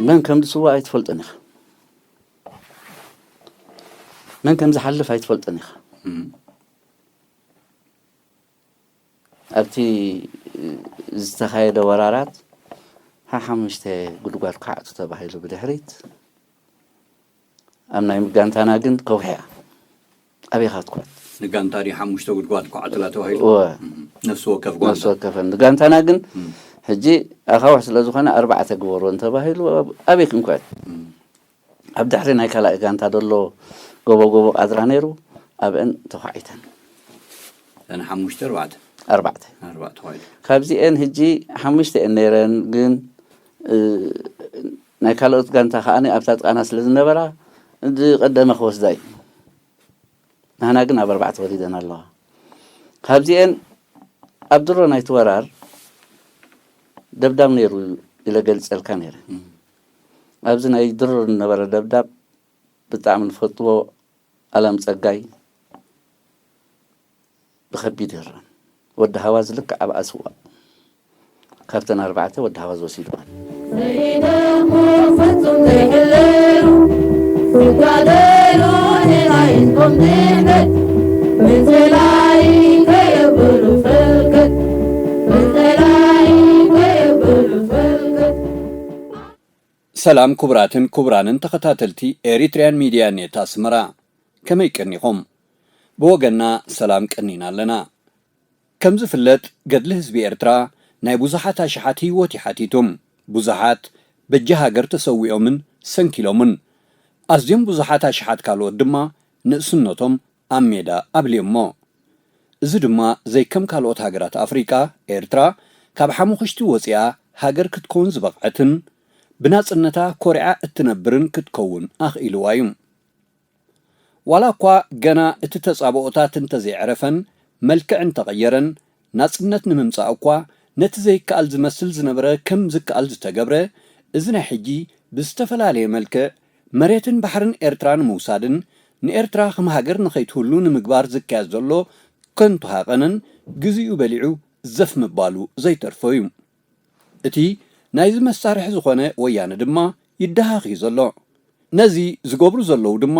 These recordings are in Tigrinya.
መን ከም ዝስዋእ ኣይትፈልጥን ኢኻ። መን ከም ዝሓልፍ ኣይትፈልጥን ኢኻ። ኣብቲ ዝተኻየደ ወራራት ሓሓሙሽተ ጉድጓድ ኳዕቱ ተባሂሉ ብድሕሪት ኣብ ናይ ጋንታና ግን ከውሕያ ኣበይ ኢኻ ትኳት? ንጋንታ ድዩ ሓሙሽተ ጉድጓድ ኳዕቱላ ተባሂሉ? እወ። ነፍሲ ወከፍ ጓንታ። ነፍሲ ወከፈን። ንጋንታና ግን ሕጂ ኣኻውሕ ስለ ዝኾነ ኣርባዕተ ግበሮ እንተባሂሉ ኣበይ ክንኳት? ኣብ ድሕሪ ናይ ካልኣይ ጋንታ ደሎ ጎቦ ጎቦ ቃድራ ነይሩ ኣብአን ተኳዒተን። እተን ሓሙሽተ ኣርባዕተ? ኣርባዕተ። ኣርባዕተ ተኳዒተን። ካብዚኤን ሕጂ ሓሙሽተ እየን ነይረን፣ ግን ናይ ካልኦት ጋንታ ከኣ ኣብታ ጥቃና ስለ ዝነበራ ዝቀደመ ክወስዳ እዩ። ንሕና ግን ኣብ ኣርባዕተ ወሪደን ኣለዋ። ካብዚኤን ኣብ ድሮ ናይቲ ወራር ደብዳብ ነይሩ ኢለ ገልጸልካ ነይረ። ኣብዚ ናይ ድሮ ዝነበረ ደብዳብ ብጣዕሚ ንፈትዎ ኣላም ጸጋይ ብኸቢድ ይረን። ወዲ ሃዋዝ ልክዕ ኣብ ኣስዋ ካብተን ኣርባዕተ ወዲ ሃዋዝ ወሲድወን። ዘይደሙ ፍጹም ዘይሕለሉ፣ ስጋደሉ ንናይ ህዝቦም ድሕነት፣ ምንዝላይ ከየብሉ ፈልከት፣ ምንዝላይ ከየብሉ ፈልከት። ሰላም ክቡራትን ክቡራንን ተኸታተልቲ ኤሪትሪያን ሚድያ ኔት ኣስመራ፣ ከመይ ቀኒኹም? ብወገንና ሰላም ቀኒና ኣለና። ከም ዝፍለጥ፣ ገድሊ ህዝቢ ኤርትራ ናይ ብዙሓት ኣሽሓት ህይወት እዩ ሓቲቱ። ብዙሓት በጃ ሃገር ተሰዊኦምን ሰንኪሎምን። ኣዝዮም ብዙሓት ኣሽሓት ካልኦት ድማ ንእስነቶም ኣብ ሜዳ ኣብልዮሞ። እዚ ድማ ዘይከም ካልኦት ሃገራት ኣፍሪቃ፣ ኤርትራ ካብ ሓሙኽሽቲ ወጺኣ ሃገር ክትከውን ዝበቕዐትን ብናጽነታ ኮሪዓ እትነብርን ክትከውን ኣኽኢልዋ እዩ። ዋላ እኳ ገና እቲ ተጻብኦታት እንተዘይዐረፈን መልክዕ እንተቐየረን፣ ናጽነት ንምምጻእ እኳ ነቲ ዘይከኣል ዝመስል ዝነበረ ከም ዝከኣል ዝተገብረ፣ እዚ ናይ ሕጂ ብዝተፈላለየ መልክዕ መሬትን ባሕርን ኤርትራ ንምውሳድን ንኤርትራ ከም ሃገር ንኸይትህሉ ንምግባር ዝካየድ ዘሎ ከንቱ ሃቐንን ግዜኡ በሊዑ ዘፍ ምባሉ ዘይተርፎ እዩ። እቲ ናይዚ መሳርሒ ዝኾነ ወያነ ድማ ይደሃኽ እዩ ዘሎ። ነዚ ዝገብሩ ዘለዉ ድማ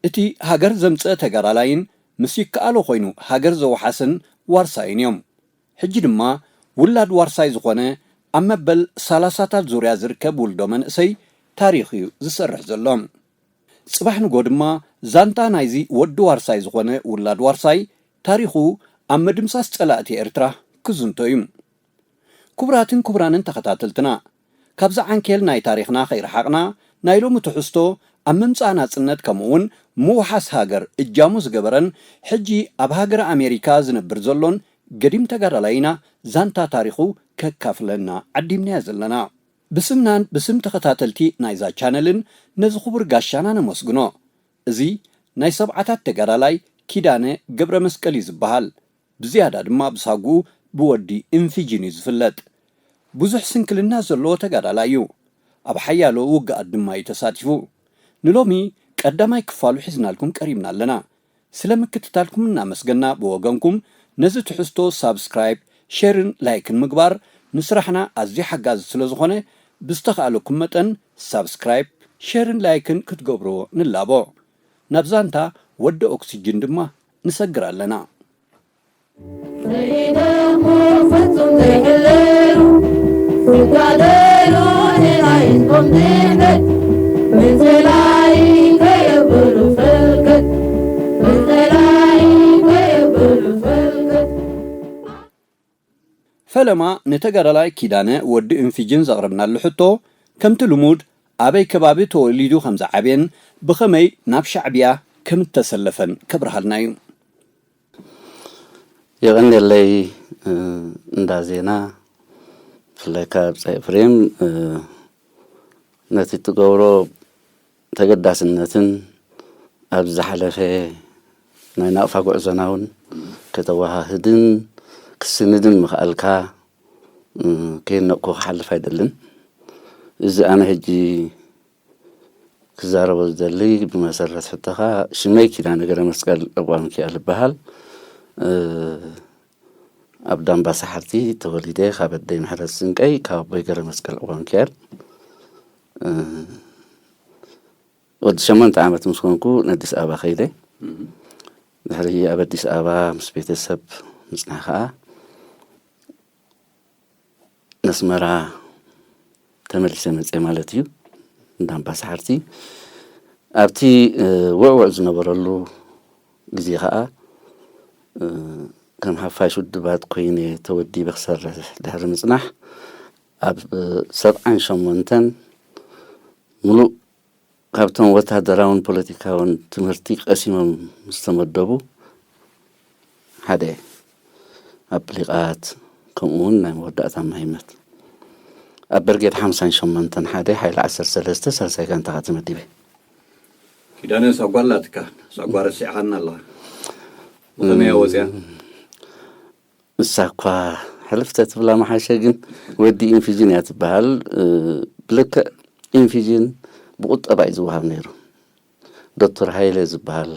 እቲ ሃገር ዘምጸ ተጋዳላይን ምስ ይከኣሎ ኮይኑ ሃገር ዘውሓሰን ዋርሳይን እዮም። ሕጂ ድማ ውላድ ዋርሳይ ዝኾነ ኣብ መበል ሰላሳታት ዙርያ ዝርከብ ውልዶ መንእሰይ ታሪኽ እዩ ዝሰርሕ ዘሎ። ጽባሕ ንጎ ድማ ዛንታ ናይዚ ወዲ ዋርሳይ ዝኾነ ውላድ ዋርሳይ ታሪኹ ኣብ ምድምሳስ ጸላእቲ ኤርትራ ክዝንቶ እዩ። ክቡራትን ክቡራንን ተኸታተልትና፣ ካብዚ ዓንኬል ናይ ታሪኽና ከይረሓቕና፣ ናይ ሎሚ ትሕዝቶ ኣብ ምምጻእ ናጽነት ከምኡውን ምውሓስ ሃገር እጃሙ ዝገበረን ሕጂ ኣብ ሃገረ ኣሜሪካ ዝነብር ዘሎን ገዲም ተጋዳላይና ዛንታ ታሪኹ ከካፍለና ዓዲምናዮ ዘለና። ብስምናን ብስም ተኸታተልቲ ናይዛ ቻነልን ነዚ ክቡር ጋሻና ነመስግኖ። እዚ ናይ ሰብዓታት ተጋዳላይ ኪዳነ ገብረ መስቀል እዩ ዝበሃል። ብዝያዳ ድማ ብሳጉኡ ብወዲ ኢንፊጅን እዩ ዝፍለጥ። ብዙሕ ስንክልና ዘለዎ ተጋዳላይ እዩ። ኣብ ሓያሎ ውግኣት ድማ እዩ ተሳቲፉ። ንሎሚ ቀዳማይ ክፋሉ ሒዝናልኩም ቀሪብና ኣለና። ስለ ምክትታልኩም እናመስገና፣ ብወገንኩም ነዚ ትሕዝቶ ሳብስክራይብ፣ ሼርን ላይክን ምግባር ንስራሕና ኣዝዩ ሓጋዚ ስለ ዝኾነ፣ ብዝተኻእለኩም መጠን ሳብስክራይብ፣ ሼርን ላይክን ክትገብርዎ ንላቦ። ናብ ዛንታ ወዲ ኦክስጅን ድማ ንሰግር ኣለና። ዘይደሙ ፍጹም ዘይሕለሉ፣ ስጋደሉ ንናይ ህዝቦም ድሕነት፣ ምንዝላይ ከየብሉ ፈልከት፣ ምንዝላይ ከየብሉ ፈልከት። ፈለማ ንተጋዳላይ ኪዳነ ወዲ እንፊጅን ዘቕረብናሉ ሕቶ፣ ከምቲ ልሙድ ኣበይ ከባቢ ተወሊዱ ከም ዝዓብየን ብኸመይ ናብ ሻዕብያ ከም እተሰለፈን ከብርሃልና እዩ። የቐንየለይ፣ እ፣ እንዳ ዜና። ብፍላይ ካብ ብጻይ ኤፍሬም፣ እ፣ ነቲ እትገብሮ ተገዳስነትን ኣብ ዝሓለፈ ናይ ናቕፋ ጉዕዞና እውን ከተወሃህድን ክስንድን ምኽኣልካ፣ እ፣ ከየድነቕኩ ክሓልፍ ኣይደልን። እዚ ኣነ ሕጂ ክዛረቦ ዝደሊ ብመሰረት ሕቶኻ፣ ሽመይ ኪዳነ ገረመስቀል እዋንኪኣል እበሃል። እ፣ ኣብ ዳምባ ሰሓርቲ ተወሊደ፣ ካብ ኣደይ ምሕረት ስንቀይ፣ ካብ ኣቦይ ገረመስቀል እዋንኪኣል። እ፣ ወዲ ሸሞንተ ዓመት ምስ ኮንኩ ንኣዲስ ኣበባ ከይደ። እም። ድሕሪ ኣብ ኣዲስ ኣበባ ምስ ቤተሰብ ምጽናሕ ከኣ፣ ነስመራ ተመሊሰ መጽየ ማለት እዩ። እንዳ ኣምባሳሓርቲ ኣብቲ፣ እ፣ ውዕውዕ ዝነበረሉ ግዜ ኸኣ፣ እ፣ ከም ሓፋሽ ውድባት ኮይነ ተወዲበ ክሰርሕ ድሕሪ ምጽናሕ፣ ኣብ፣ እ፣ ሰብዓን ሸሞንተን ምሉእ ካብቶም ወታደራውን ፖለቲካውን ትምህርቲ ቀሲሞም ዝተመደቡ ሓደ እየ። ኣብ ሊቓት፣ ከምኡ እውን ናይ መወዳእታ ማሂመት። ኣብ ብርጌድ ሓምሳን ሸሞንተን ሓደ ሓይሊ ዓሰርተ ሰለስተ ሳልሳይ ጋንታ ከኣ ተመዲበ። ኪዳነ፣ ሳጓ ኣላትካ፣ ሳጓ ረሲዕኻና ኣለኻ። ብኸመይ እያ ወፂኣ? እሳ እኳ ሕልፍ ተትብላ ምሓሸ፣ ግን ወዲ ኢንፊጅን እያ ትበሃል። እ፣ ብልክዕ ኢንፊጅን ብቁጠባ እዩ ዝወሃብ ነይሩ። ዶክተር ሃይለ ዝበሃል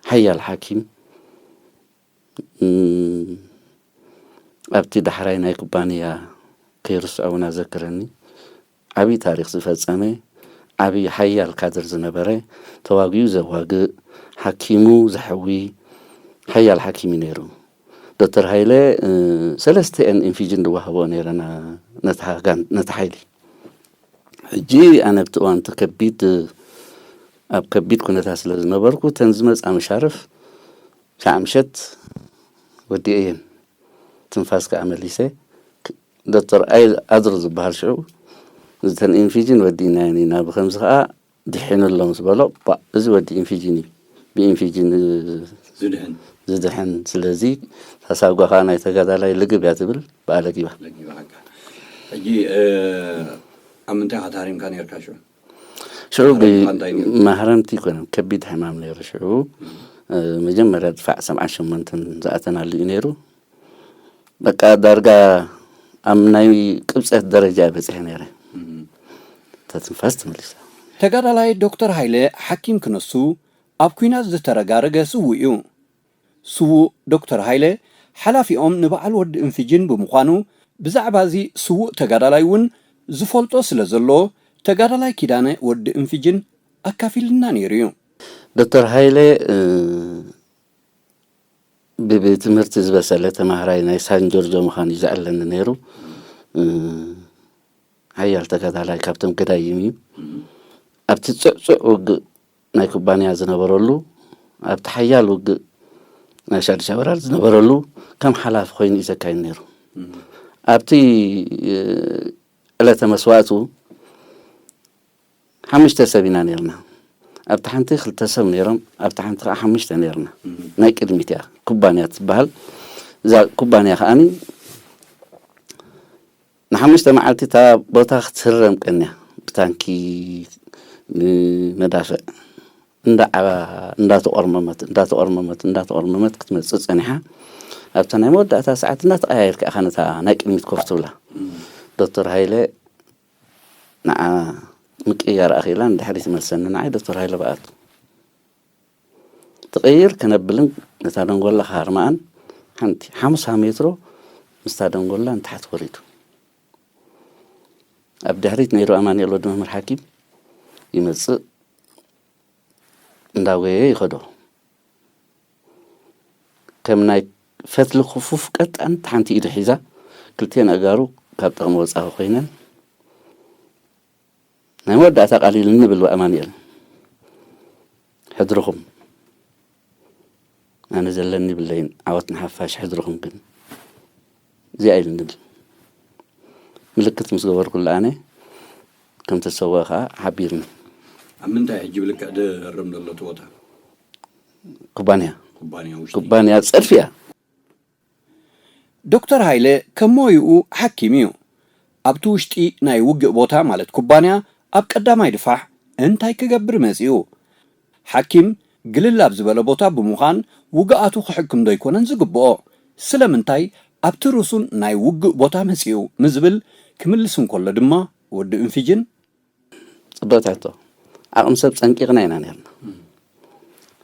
ሓያል ሓኪም፣ እም፣ ኣብቲ ዳሕራይ ናይ ኩባንያ ከይርስዖ እውን ኣዘክረኒ። ዓብዪ ታሪኽ ዝፈጸመ፣ ዓብዪ ሓያል ካድር ዝነበረ፣ ተዋጊኡ ዘዋግእ፣ ሓኪሙ ዘሕዊ ሓያል ሓኪም እዩ ነይሩ። ዶክተር ሃይለ፣ እ፣ ሰለስተአን ኢንፊጅን ዝወሃብኦ ነይረን ነታ ጋን-፣ ነታ ሓይሊ። ሕጂ ኣነ ኣብቲ እዋን እቲ ከቢድ፣ ኣብ ከቢድ ኩነታት ስለ ዝነበርኩ፣ እተን ዝመጻ መሻርፍ ሻዕ ምሸት ወዲኤየን። ትንፋስ ከኣ መሊሰ። ክ-፣ ዶክተር ኣይ-፣ ኣድር ዝበሃል ሽዑ፣ "እተን ኢንፊጅን ወዲእናየን ኢና፣ ብኸምዚ ከኣ ድሒኑ ኣሎ" ምስ በሎ፣ "ባእ፣ እዚ ወዲ ኢንፊጅን እዩ፣ ብኢንፊጅን ዝድሕን። ዝድሕን። ስለዚ፣ እታ ሳጓ ከኣ ናይ ተጋዳላይ ልግብ እያ" ትብል፣ ብኣ ለጊባ። ለጊባ፣ በቃ። ሕጂ፣ እ፣ ኣብ ምንታይ ኢኻ ተሃሪምካ ነይርካ ሽዑ? ሽዑ ብ-፣ ማህረምትኻ እንታይ ነይሩ? ማህረምቲ ኣይኮነን፣ ከቢድ ሕማም ነይሩ ሽዑ። እ፣ መጀመርያ ድፋዕ ሰብዓን ሸሞንተን ዝኣተናሉ እዩ ነይሩ። በቃ ዳርጋ ኣብ ናይ ቅብጸት ደረጃ እየ በጺሐ ነይረ። እም። እታ ትንፋስ ተመሊሳ። ተጋዳላይ ዶክተር ሃይለ ሓኪም ክነሱ ኣብ ኲናት ዝተረጋረገ ስዉእ እዩ። ስዉእ ዶክተር ሃይለ ሓላፊኦም ንበዓል ወዲ እንፍጅን ብምዃኑ፣ ብዛዕባ እዚ ስዉእ ተጋዳላይ እውን ዝፈልጦ ስለ ዘሎ፣ ተጋዳላይ ኪዳነ ወዲ እንፍጅን ኣካፊልና ነይሩ እዩ። ዶክተር ሃይለ፣ እ፣ ብ-፣ ብትምህርቲ ዝበሰለ ተማሃራይ ናይ ሳን ጆርጆ ምዃኑ እዩ ዘዕለኒ ነይሩ። እ፣ ሓያል ተጋዳላይ ካብቶም ገዳይም እዩ። ኣብቲ ጽዕጹዕ ውግእ ናይ ኩባንያ ዝነበረሉ፣ ኣብቲ ሓያል ውግእ ናይ ሻድሻ ወራር ዝነበረሉ ከም ሓላፊ ኮይኑ እዩ ዘካይድ ነይሩ። እም። ኣብቲ፣ እ፣ ዕለተ መስዋእቱ ሓሙሽተ ሰብ ኢና ነይርና። ኣብቲ ሓንቲ ክልተ ሰብ ነይሮም፣ ኣብቲ ሓንቲ ከዓ ሓሙሽተ ነይርና። እም። ናይ ቅድሚት እያ፣ ኩባንያ ትበሃል። እዛ ኩባንያ ከዓኒ ንሓሙሽተ መዓልቲ እታ ቦታ ክትህረም ቀንያ፣ ብታንኪ፣ ብመዳፍዕ እንዳዓባ-፣ እንዳተቆርመመት፣ እንዳተቆርመመት፣ እንዳተቆርመመት ክትመጽእ ጸኒሓ። ኣብታ ናይ መወዳእታ ሰዓት እንዳተቀያየርካ ኢኻ ነታ ናይ ቅድሚት ኮፍ ትብላ። እም። ዶክተር ሃይለ ንዓ ምቅያር ኣኺላ ንድሕሪት ትመልሰኒ፣ ንዓይ ዶክተር ሃይለ በኣቱ። ትቕይር ከነብልን ነታ ደንጎላ ክሃርማኣን ሓንቲ ሓምሳ ሜትሮ ምስታ ደንጎላ ንታሕቲ ወሪዱ። ኣብ ድሕሪት ነይሩ ኣማኑኤል ወዲ መምህር ሓኪም ይመጽእ፣ እንዳጎየ ይኸዶ። ከም ናይ ፈትሊ ክፉፍ ቀጥ ኣንቲ ሓንቲ ኢዱ ሒዛ፣ ክልቲኤን ኣእጋሩ ካብ ጥቕሚ ወጻኢ ኮይነን፣ ናይ መወዳእታ ቃል ኢሉ ንብል ኣማኑኤል፣ "ሕድርኹም፣ ኣነ ዘለኒ ብለይን፣ ዓወት ንሓፋሽ፣ ሕድርኹም ግን እዚኣ" ኢሉ ንብል። ምልክት ምስ ገበርኩሉ ኣነ ከም ተሰወአ ከኣ ሓቢርኒ። ኣብ ምንታይ ሕጂ ብልክዕ ድርም ዘሎ እቲ ቦታ? ኩባንያ። ኩባንያ ውሽጢ። ኩባንያ ጸድፊ እያ። ዶክተር ሃይለ ከም ሞይኡ ሓኪም እዩ። ኣብቲ ውሽጢ ናይ ውግእ ቦታ ማለት ኩባንያ ኣብ ቀዳማይ ድፋዕ እንታይ ክገብር መጺኡ? ሓኪም ግልል ኣብ ዝበለ ቦታ ብምዃን ውግኣቱ ክሕክም ዶ ኣይኮነን ዝግብኦ? ስለምንታይ ኣብቲ ርሱን ናይ ውግእ ቦታ መጺኡ? ንዝብል ክምልስ እንከሎ ድማ ወዲ እንፊጅን ጽብቕቲ ሕቶ። ዓቕሚ ሰብ ጸንቂቕና ኢና ነርና።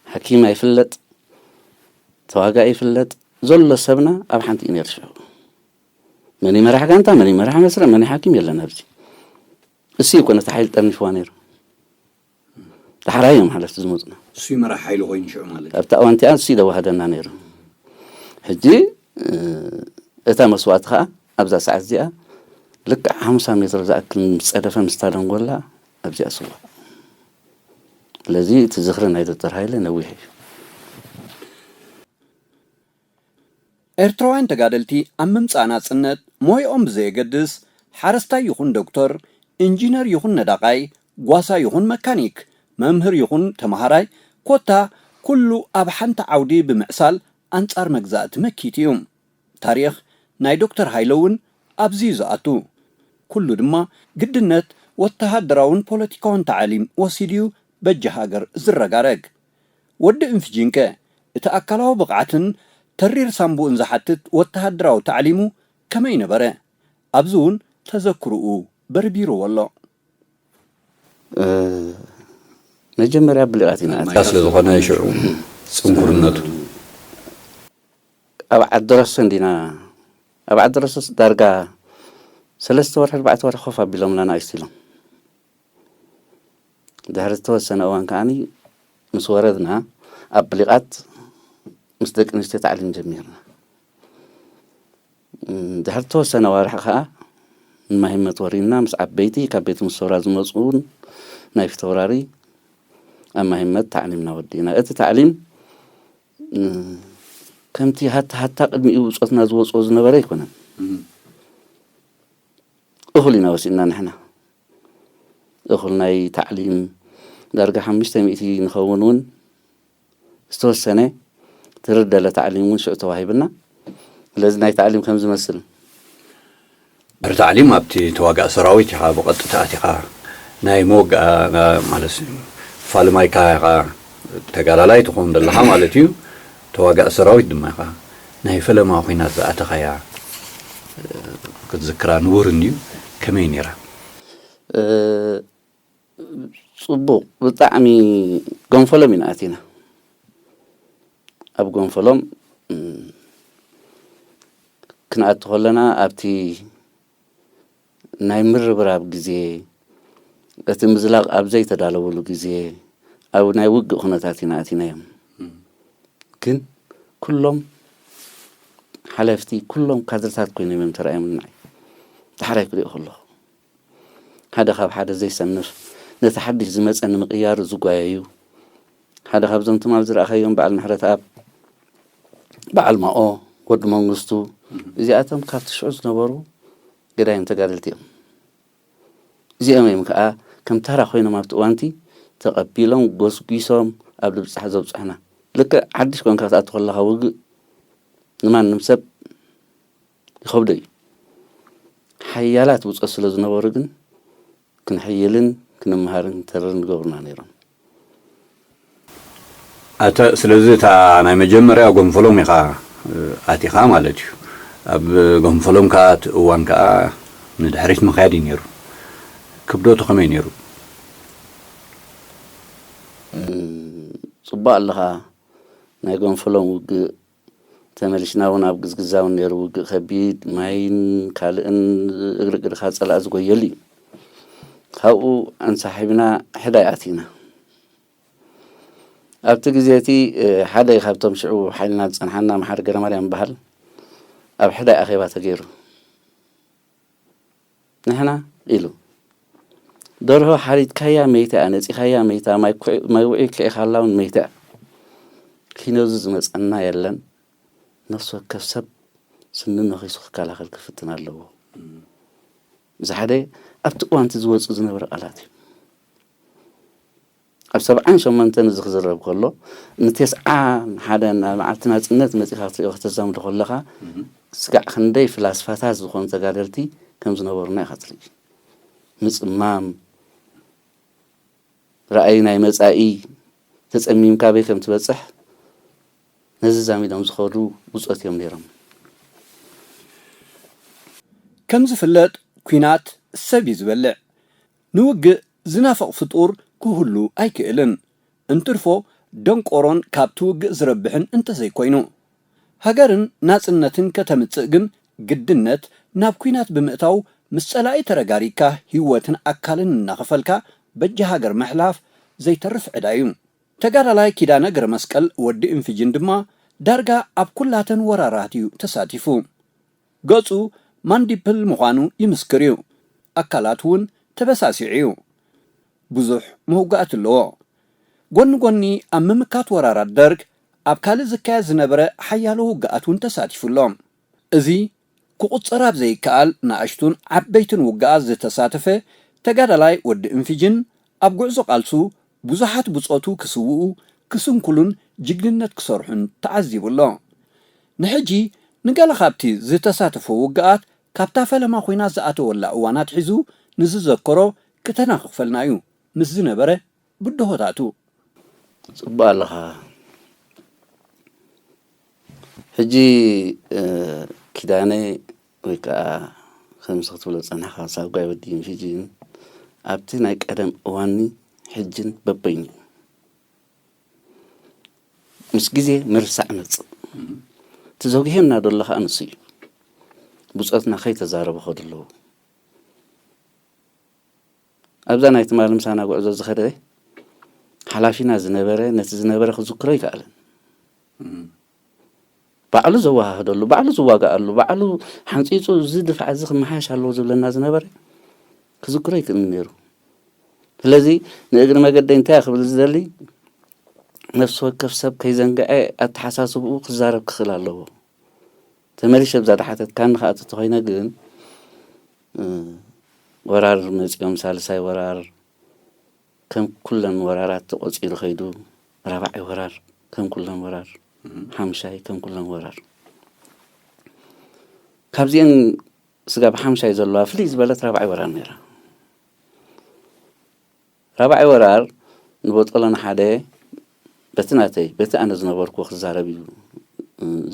ሓኪም ኣይፍለጥ፣ ተዋጋኢ ይፍለጥ፣ ዘሎ ሰብና ኣብ ሓንቲ እዩ ነይሩ ሽዑ። መን ይመራሕ ጋንታ፣ መን ይመራሕ መስርዕ፣ መን ሓኪም የለን ኣብዚ። እሱ እኮ ነቲ ሓይሊ ጠርኒፍዋ ነይሩ። ዳሕራይ እዮም ሓለፍቲ ዝመፁና። እሱ ይመራሕ ሓይሊ ኮይኑ ሽዑ ማለት እዩ። ኣብታ እዋን እቲኣ እሱ ይደዋህደና ነይሩ። ሕጂ፣ እ፣ እታ መስዋእቲ ከዓ ኣብዛ ሰዓት እዚኣ ልክዕ ሓምሳ ሜትሮ ዝኣክል ምስ ጸደፈ፣ ምስ ታደንጎላ ኣብዚኣ ስዋእ። ስለዚ እቲ ዝኽሪ ናይ ዶክተር ሃይለ ነዊሕ እዩ። ኤርትራውያን ተጋደልቲ ኣብ ምምጻእ ናጽነት ሞያኦም ብዘየገድስ፣ ሓረስታይ ይኹን ዶክተር፣ ኢንጂነር ይኹን ነዳቓይ፣ ጓሳ ይኹን መካኒክ፣ መምህር ይኹን ተመሃራይ፣ ኮታ ኩሉ ኣብ ሓንቲ ዓውዲ ብምዕሳል ኣንጻር መግዛእቲ መኪት እዩ። ታሪኽ ናይ ዶክተር ሃይለ እውን ኣብዚ እዩ ዝኣቱ። ኩሉ ድማ ግድነት ወተሃደራውን ፖለቲካውን ታዕሊም ወሲዱ እዩ በጃ ሃገር ዝረጋረግ። ወዲ እንፍጂንከ እቲ ኣካላዊ ብቕዓትን ተሪር ሳንቡእን ዝሓትት ወተሃደራዊ ታዕሊሙ ከመይ ነበረ? ኣብዚ እውን ተዘክርኡ በርቢርዎ ኣሎ። እ፣ መጀመርያ ብሊቓት ኢና ኣትና። ስለ ዝኾነ ሽዑ ጽንኩርነቱ። ኣብ ዓዲ ረሶ እንዲና፣ ኣብ ዓዲ ረሶስ ዳርጋ ሰለስተ ወርሒ፣ ኣርባዕተ ወርሒ ኮፍ ኣቢሎምና ንኣሽቱ ኢሎም። ድሕሪ ዝተወሰነ እዋን ከዓኒ ምስ ወረድና፣ ኣብ ብሊቓት ምስ ደቂ ኣንስትዮ ታዕሊም ጀሚርና። እም፣ ድሕሪ ዝተወሰነ ኣዋርሕ ከኣ ንማሂመት ወሪድና፣ ምስ ዓበይቲ ካብ ቤት ምሶራ ዝመጹ እውን ናይ ፊተውራሪ ኣብ ማሂመት ታዕሊምና ወዲእና። እቲ ታዕሊም፣ እም፣ ከምቲ ሃታ ሃታ ቅድሚኡ ብጾትና ዝወጽኦ ዝነበረ ኣይኮነን። እም። እኹል ኢና ወሲድና ንሕና። እኹል ናይ ታዕሊም ዳርጋ ሓሙሽተ ሚእቲ ንኸውን እውን ዝተወሰነ ትርደለ ታዕሊም እውን ሽዑ ተዋሂብና። ስለዚ ናይ ታዕሊም ከም ዝመስል ድሕሪ ታዕሊም ኣብቲ ተዋጋእ ሰራዊት ኢኻ ብቐጥታ ኣቲኻ ናይ መወግኣ፣ ማለት ፋልማይካ ኢኻ ተጋዳላይ ትኾን ዘለኻ ማለት እዩ። ተዋጋእ ሰራዊት ድማ ኢኻ። ናይ ፈለማ ኲናት ዝኣተኻያ ክትዝክራ ንቡር እንድዩ። ከመይ ነይራ? እ፣ ጽቡቕ፣ ብጣዕሚ ጎንፈሎም ኢና ኣቲና። ኣብ ጎንፈሎም፣ እም፣ ክንኣቱ ከለና ኣብቲ ናይ ምርብራብ ግዜ፣ እቲ ምዝላቕ ኣብ ዘይተዳለወሉ ግዜ፣ ኣብ ናይ ውግእ ኩነታት ኢና ኣቲናዮም። እም። ግን ኩሎም ሓለፍቲ፣ ኩሎም ካድርታት ኮይኖም እዮም ተራእዮም ንዓይ። ዳሕራይ ክሪኦ ከለኹ። ሓደ ካብ ሓደ ዘይሰንፍ፣ ነቲ ሓድሽ ዝመጸ ንምቕያር ዝጓየዩ፣ ሓደ ካብዞም ትማል ዝረኣኻዮም በዓል ምሕረተኣብ፣ በዓል ማኦ፣ ወዲ መንግስቱ፣ እዚኣቶም ካብቲ ሽዑ ዝነበሩ ገዳይም ተጋደልቲ እዮም። እዚኦም እዮም ከኣ ከም ታራ ኮይኖም ኣብቲ እዋንቲ ተቐቢሎም፣ ጎስጒሶም ኣብ ልብጻሕ ዘብጽሑና። ልክዕ ሓድሽ ኮንካ ክትኣቱ ከለኻ ውግእ፣ ንማንም ሰብ ይኸብዶ እዩ። ሓያላት ብጾት ስለ ዝነበሩ ግን ክንሕይልን ክንመሃርን ተርን ዝገብሩና ነይሮም። ኣተ-፣ ስለዚ እታ ናይ መጀመርያ ጎንፈሎም ኢኻ፣ እ፣ ኣቲኻ ማለት እዩ። ኣብ ጎንፈሎም ከኣ እቲ እዋን ከኣ ንድሕሪት ምኽያድ እዩ ነይሩ። ክብደቱ ከመይ ነይሩ? እ፣ ጽቡቕ ኣለኻ። ናይ ጎንፈሎም ውግእ ተመሊስና እውን ኣብ ግዝግዛ እውን ነይሩ ውግእ ከቢድ፣ ማይን ካልእን እግሪ እግርኻ ጸላእ ዝጎየሉ እዩ። ካብኡ ኣንሳሒብና ሕዳይ ኣቲና። ኣብቲ ግዜ እቲ፣ እ፣ ሓደ ካብቶም ሽዑ ሓይልና ዝጸንሓና መሓሪ ገረማርያም ይበሃል። ኣብ ሕዳይ ኣኼባ ተገይሩ። ንሕና ኢሉ፣ ደርሆ ሓሪድካያ መይታ እያ፣ ነጺኻያ መይታ፣ ማይ ኩዒ-፣ ማይ ውዒ ክዒኻላ እውን መይታ እያ። ኪኖዚ ዝመጸና የለን። ነፍሲ ወከፍ ሰብ ስኒ ነኺሱ ክከላኸል ክፍትን ኣለዎ። እዚ ሓደ ኣብቲ እዋን እቲ ዝወጽእ ዝነበረ ቃላት እዩ። ኣብ ሰብዓን ሸሞንተን እዚ ክዝረብ ከሎ፣ ንቴስዓ ሓደ ናብ መዓልቲ ናጽነት መጺኻ ክትሪኦ ከተዛምዶ ከለኻ፣ እም። ስጋዕ ክንደይ ፍላስፋታት ዝኾኑ ተጋደልቲ ከም ዝነበሩና ኢኻ ትርኢ። ምጽማም፣ ራእይ ናይ መጻኢ፣ ተጸሚምካ ኣበይ ከም ትበጽሕ፣ ነዚ ዛሚዶም ዝኸዱ ብጾት እዮም ነይሮም። ከም ዝፍለጥ፣ ኲናት ሰብ እዩ ዝበልዕ። ንውግእ ዝናፍቕ ፍጡር ክህሉ ኣይክእልን። እንትርፎ ደንቆሮን ካብቲ ውግእ ዝረብሕን እንተዘይኮይኑ። ሃገርን ናጽነትን ከተምጽእ ግን ግድነት ናብ ኲናት ብምእታው ምስ ጸላኢ ተረጋሪካ ህይወትን ኣካልን እናኸፈልካ በጃ ሃገር ምሕላፍ ዘይተርፍ ዕዳ እዩ። ተጋዳላይ ኪዳነ ገረመስቀል ወዲ እንፍጅን ድማ ዳርጋ ኣብ ኩላተን ወራራት እዩ ተሳቲፉ። ገጹ ማንዲፕል ምዃኑ ይምስክር እዩ። ኣካላት እውን ተበሳሲዑ እዩ። ብዙሕ መውጋእቲ ኣለዎ። ጎኒ ጎኒ ኣብ ምምካት ወራራት ደርግ ኣብ ካልእ ዝካየድ ዝነበረ ሓያሎ ውግኣት እውን ተሳቲፉ ኣሎ። እዚ ክቑጸር ኣብ ዘይከኣል ንኣሽቱን ዓበይትን ውግኣት ዝተሳተፈ ተጋዳላይ ወዲ እንፊጅን ኣብ ጉዕዞ ቃልሱ ብዙሓት ብጾቱ ክስውኡ፣ ክስንኩሉን ጅግንነት ክሰርሑን ተዓዚቡ ኣሎ። ንሕጂ ንገለ ካብቲ ዝተሳተፎ ውግኣት ካብታ ፈለማ ኹናት ዝኣተወላ እዋን ኣትሒዙ ንዝዘከሮ ክተናኽፈልና እዩ ምስ ዝነበረ ብድሆታቱ። ጽቡቕ ኣለኻ። ሕጂ ኪዳነ ወይ ከዓ ከምዚ ክትብሎ ዝጸናሕካ ሳጓይ ወዲ ኢንፊጂን ኣብቲ ናይ ቀደም እዋንኒ ሕጅን በበይኑ እዩ። ምስ ግዜ ምርሳዕ መጽእ። እቲ ዘጉሄና ዘሎ ከዓ ንሱ እዩ። ብጾትና ከይተዛረቡ ከዱ ኣለዉ። ኣብዛ ናይ ትማሊ ምሳና ጉዕዞ ዝኸደ ሓላፊና ዝነበረ ነቲ ዝነበረ ክዝክሮ ይከኣለን። ባዕሉ ዘወሃህደሉ፣ ባዕሉ ዝዋጋኣሉ፣ ባዕሉ ሓንፂፁ እዚ ድፋዕ እዚ ክመሓየሽ ኣለዎ ዝብለና ዝነበረ ክዝክሮ ይክእል ነይሩ። ስለዚ ንእግሪ መገደይ እንታይ ክብል ዝደሊ ነፍሲ ወከፍ ሰብ ከይዘንግዐ ኣተሓሳስብኡ ክዛረብ ክኽእል ኣለዎ። ተመሊሸ ብዛ ድሓተት ካን ንኽኣት ተኾይነ ግን ወራር መፂኦም ሳልሳይ ወራር ከም ኩለን ወራራት ተቆፂሩ ከይዱ ራብዓይ ወራር ከም ኩለን ወራር ሓምሻይ ከም ኩለን ወራር ካብዚአን ስጋብ ሓምሻይ ዘለዋ ፍልይ ዝበለት ራብዓይ ወራር ነይራ። ራብዓይ ወራር ንቦጦሎን ሓደ በቲ ናተይ በቲ ኣነ ዝነበርኩ ክዛረብ እዩ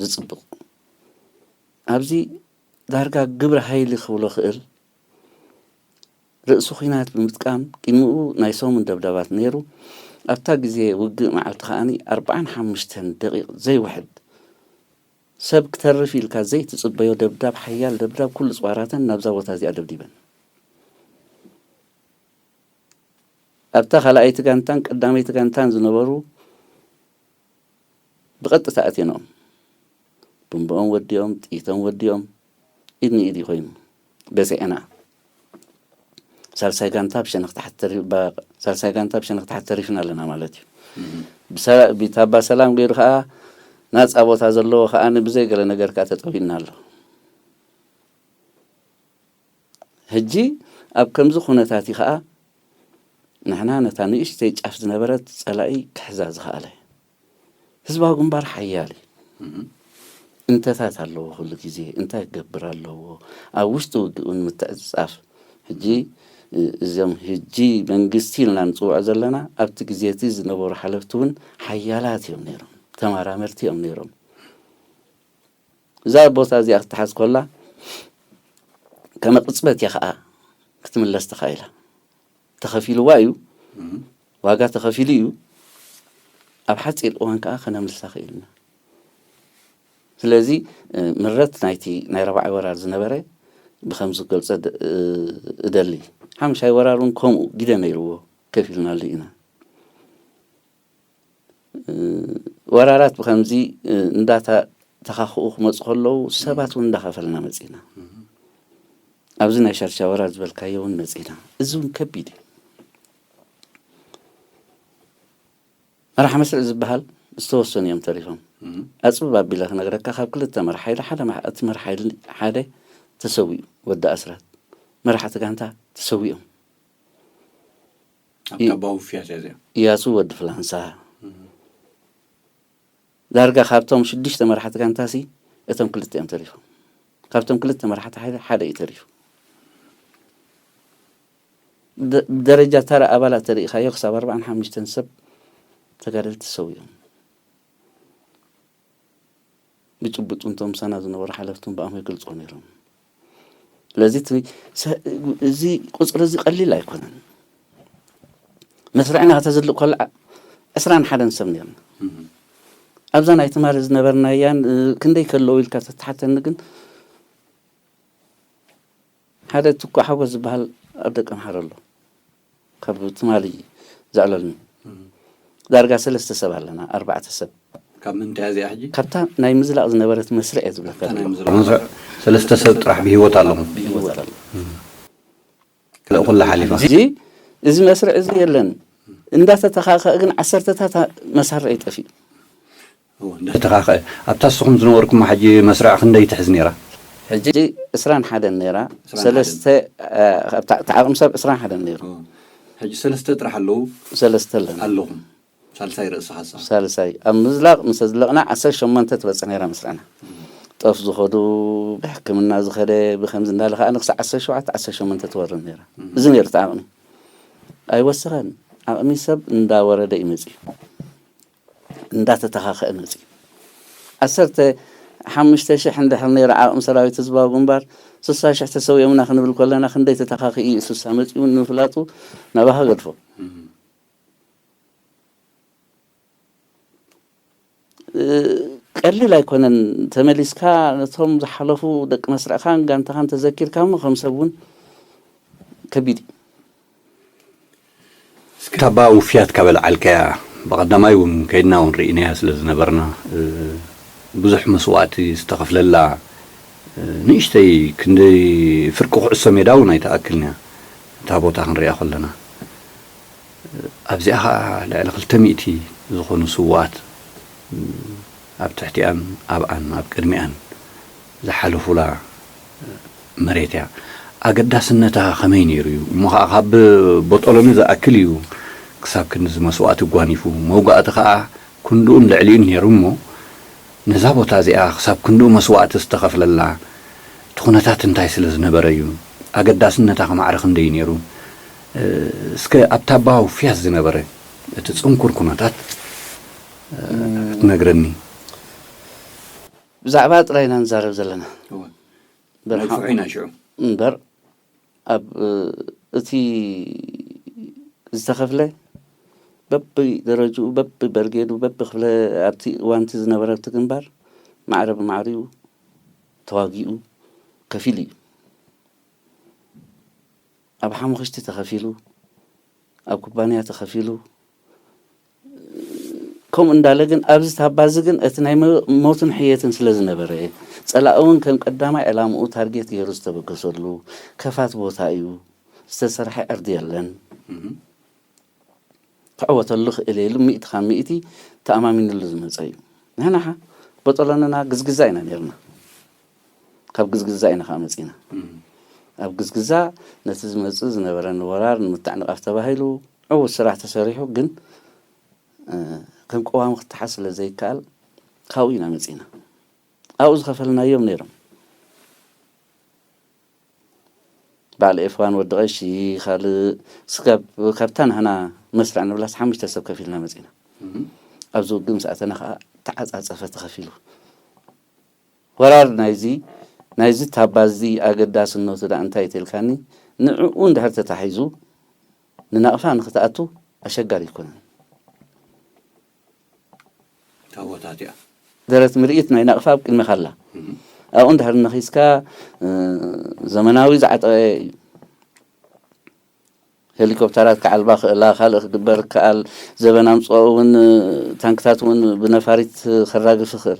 ዝፅብቕ። ኣብዚ ዳርጋ ግብረ ሃይሊ ክብሎ ክእል ርእሲ ኹናት ብምጥቃም ቅድሚኡ ናይ ሰሙን ደብዳባት ነይሩ። ኣብታ ግዜ ውግእ መዓልቲ ከኣኒ ኣርብዓን ሓሙሽተን ደቂቕ ዘይውሕድ ሰብ ክተርፍ ኢልካ ዘይትጽበዮ ደብዳብ ሓያል ደብዳብ ኩሉ ጽዋራተን ናብዛ ቦታ እዚኣ ደብዲበን ኣብታ ካልኣይቲ ጋንታን ቀዳመይቲ ጋንታን ዝነበሩ ብቐጥታ ኣትየኖም። ብምብኦም ወዲኦም፣ ጥይቶም ወዲኦም፣ ኢድ ንኢድ ኮይኑ በዚዕና ሳልሳይ ጋንታ ብሸነኽ ታሕቲ ተሪ- ባ- ሳልሳይ ጋንታ ብሸነኽ ታሕቲ ተሪፍና ኣለና ማለት እዩ። ብሰላ- ቢታባ ሰላም ገይሩ ከዓ ናፃ ቦታ ዘለዎ ከዓ ብዘይ ገለ ነገር ከዓ ተጠዊና ኣሎ። ሕጂ ኣብ ከምዚ ኩነታት እዩ ከዓ ንሕና ነታ ንእሽተይ ጫፍ ዝነበረት ፀላኢ ክሕዛ ዝኸኣለ ህዝባዊ ግንባር ሓያል እዩ። እንተታት ኣለዎ ኩሉ ግዜ እንታይ ክገብር ኣለዎ ኣብ ውሽጢ ውግእ እውን ምትዕፅፃፍ። ሕጂ እዞም ሕጂ መንግስቲ ኢልና ንፅውዖ ዘለና ኣብቲ ግዜ እቲ ዝነበሩ ሓለፍቲ እውን ሓያላት እዮም ነይሮም፣ ተመራመርቲ እዮም ነይሮም። እዛ ቦታ እዚኣ ክትሓዝ ኮላ ከመ ቅፅበት እያ ከዓ ክትምለስ ተኻኢላ። ተኸፊልዋ እዩ፣ ዋጋ ተኸፊሉ እዩ። ኣብ ሓፂር እዋን ከዓ ከነምልሳ ክኢልና። ስለዚ ምረት ናይቲ ናይ ረባዓይ ወራር ዝነበረ ብከምዚ ክገልፀ እደሊ። ሓምሻይ ወራር እውን ከምኡ ግደ ነይርዎ፣ ከፊልናሉ ኢና። ወራራት ብከምዚ እንዳተኻኽኡ ክመፁ ከለዉ ሰባት እውን እንዳኸፈልና መፂና። ኣብዚ ናይ ሻርሻ ወራር ዝበልካዮ እውን መፂና። እዚ እውን ከቢድ እዩ። መራሕ መስርዕ ዝበሃል ዝተወሰኑ እዮም ተሪፎም። ኣፅብብ ኣቢለ ክነግረካ ካብ ክልተ መራሕ ሓይሊ ሓደ መራሕ- እቲ መራሕ ሓይሊ ሓደ ተሰዊኡ፣ ወዲ ኣስራት መራሕቲ ጋንታ ተሰዊኦም። ኣብታ ባውፍያት እያ እዚኣ። እያሱ ወዲ ፍላንሳ ዳርጋ ካብቶም ሽዱሽተ መራሕቲ ጋንታሲ እቶም ክልተ እዮም ተሪፎም። ካብቶም ክልተ መራሕቲ ሓይሊ ሓደ እዩ ተሪፉ። ደ- ብደረጃ ተራ ኣባላት ተሪኢኻዮ ክሳብ ኣርባዓን ሓሙሽተን ሰብ ተጋደልቲ ሰው እዮም። ብጭቡጥ እንቶም ምሳና ዝነበሩ ሓለፍትን ብኣሞ ይገልፅዎ ነይሮም። ስለዚ እቲ ሰ- እዚ ቁፅሪ እዚ ቀሊል ኣይኮነን። መስርዕና ከተዝልእ ከሎ ዓ- ዕስራን ሓደን ሰብ ነርና። ኣብዛ ናይ ትማሊ ዝነበርናያን እ፣ ክንደይ ከለዉ ኢልካ ተተሓተኒ ግን ሓደ ትኩ ሓጎስ ዝበሃል ኣብ ደቀ ምሓረ ኣሎ። ካብ ትማሊ ዘዕለልኒ ዳርጋ ሰለስተ ሰብ ኣለና፣ ኣርባዕተ ሰብ። ካብ ምንታይ እዚኣ ሕጂ? ካብታ ናይ ምዝላቕ ዝነበረት መስርዕ እየ ዝብለካ ካብታ ናይ ዘለኹ። ምዝላቕ ሰለስተ ሰብ ጥራሕ ብህይወት ኣለኹም። ብህይወት ኣሎ። ካልእ ኩላ ሓሊፋ። እዚ እዚ መስርዕ እዚ የለን። እንዳተተኻኸ ግን ዓሰርተታት መሳርዕ ይጠፍኡ። እንዳተኻኸ ኣብታ ንስኹም ዝነበርኩም ሕጂ መስርዕ ክንደይ ትሕዝ ነይራ? ሕጂ ዕስራን ሓደን ነይራ። ዕስራን ሰለስተ እ፣ ኣብታ- እቲ ዓቕሚ ሰብ ዕስራን ሓደን ነይሩ። ሕጂ ሰለስተ ጥራሕ ኣለዉ ሰለስተ ኣለና። ኣለኹም። ሳልሳይ ርእስኻ ሳ ሳልሳይ ኣብ ምዝላቕ ምስ ኣዝለቕና ዓሰርተ ሸሞንተ ትበፅሕ ነይራ መስርዕና። ጠፍ ዝኸዱ ብሕክምና ዝኸደ ብከምዚ እንዳለ ከዓ ንክሳብ ዓሰርተ ሸውዓተ ዓሰርተ ሸሞንተ ትወርድ ነይራ። እዚ ነይሩ እቲ ዓቕሚ። ኣይወሰኸን። ዓቕሚ ሰብ እንዳወረደ እዩ መፅዩ። እንዳተተኻኸአ መፅዩ። ዓሰርተ ሓሙሽተ ሽሕ እንድሕር ነይሩ ዓቕሚ ሰራዊት ህዝባዊ ግንባር ስሳ ሽሕ ተሰዊኦምና ክንብል ከለና ክንደይ ተተኻኺኡ እዩ ስሳ መፅኡ ንምፍላጡ ናባኻ ገድፎ። እ፣ ቀሊል ኣይኮነን። ተመሊስካ ነቶም ዝሓለፉ ደቂ መስርዕኻን ጋንታኻን ተዘኪርካ እሞ ከም ሰብ እውን ከቢድ እዩ። እስኪ ታባ ውፍያት ካብ ኣልዓልካያ ብቐዳማይ እውን ከይድና እውን ርኢናያ ስለ ዝነበርና እ፣ ብዙሕ መስዋእቲ ዝተኸፍለላ እ፣ ንእሽተይ ክንደይ ፍርቂ ኩዕሶ ሜዳ እውን ኣይትኣክልን እያ እታ ቦታ ክንሪኣ ከለና ኣብዚኣ ኸዓ ልዕሊ ክልተ ሚእቲ ዝኾኑ ስውኣት ኣብ ትሕቲኣን ኣብኣን ኣብ ቅድሚኣን ዝሓለፉላ መሬት እያ። ኣገዳስነታ ከመይ ነይሩ እዩ እሞ ከዓ ካብ ቦጦሎኒ ዝኣክል እዩ ክሳብ ክንድዚ መስዋእቲ ጓኒፉ መውጋእቲ ከዓ ክንድኡን ልዕሊኡን ነይሩ እሞ ነዛ ቦታ እዚኣ ክሳብ ክንድኡ መስዋእቲ ዝተኸፍለላ እቲ ኩነታት እንታይ ስለ ዝነበረ እዩ ኣገዳስነታ ከማዕረ ክንደይ ነይሩ እስከ ኣብታ ኣባው ፍያስ ዝነበረ እቲ ፅንኩር ኩነታት ክትነግረኒ ብዛዕባ ጥራይ ኢና ንዛረብ ዘለና ነግፍሑ ኢና ሽዑ እምበር ኣብ እቲ ዝተኸፍለ በቢ ደረጅኡ በቢ በርጌዱ በቢ ክፍለ ኣብቲ እዋንቲ ዝነበረ ኣብቲ ግንባር ማዕረ ብማዕሪኡ ተዋጊኡ ከፊሉ እዩ ኣብ ሓሙኽሽቲ ተኸፊሉ ኣብ ኩባንያ ተኸፊሉ ከምኡ እንዳለ ግን ኣብዚ ታባዚ ግን እቲ ናይ ሞትን ሕየትን ስለ ዝነበረ ፀላእ እውን ከም ቀዳማይ ዕላምኡ ታርጌት ገይሩ ዝተበገሰሉ ከፋት ቦታ እዩ ዝተሰርሐ ዕርዲ የለን ክዕወተሉ ክእል ኢሉ ሚእቲ ካብ ሚእቲ ተኣማሚንሉ ዝመፀ እዩ ንሕና ቦጦሎንና ግዝግዛ ኢና ነርና ካብ ግዝግዛ ኢና ከዓ መፂና ኣብ ግዝግዛ ነቲ ዝመፅእ ዝነበረ ንወራር ንምትዕንቃፍ ተባሂሉ ዕዉት ስራሕ ተሰሪሑ ግን ከም ቀዋሚ ክተሓዝ ስለ ዘይከኣል ካብኡ ኢና መፂና ኣብኡ ዝኸፈልናዮም ነይሮም በዓል ኤፍዋን ወዲ ቀሺ ካልእ ስጋብ ካብታ ናህና መስርዕ ንብላስ ሓሙሽተ ሰብ ከፊልና መፂና ኣብዚ ውግእ ምስ ኣተና ከዓ ተዓፃፀፈ ተኸፊሉ ወራር ናይዚ ናይዚ ታባ እዚ ኣገዳስነቱ ዳ እንታይ ትልካኒ ንዕኡ እንድሕር ተታሒዙ ንናቕፋ ንክትኣቱ ኣሸጋሪ ይኮነን ታቦታት እያ ደረት ምርኢት ናይ ናቕፋ ኣብ ቅድሚኻ ኣላ ኣብኡ እንድሕር ነኺስካ ዘመናዊ ዝዓጠቐ እዩ ሄሊኮፕተራት ክዓልባ ክእላ ካልእ ክግበር ከኣል ዘበን ኣምፅኦ እውን ታንክታት እውን ብነፋሪት ከራግፍ ይኽእል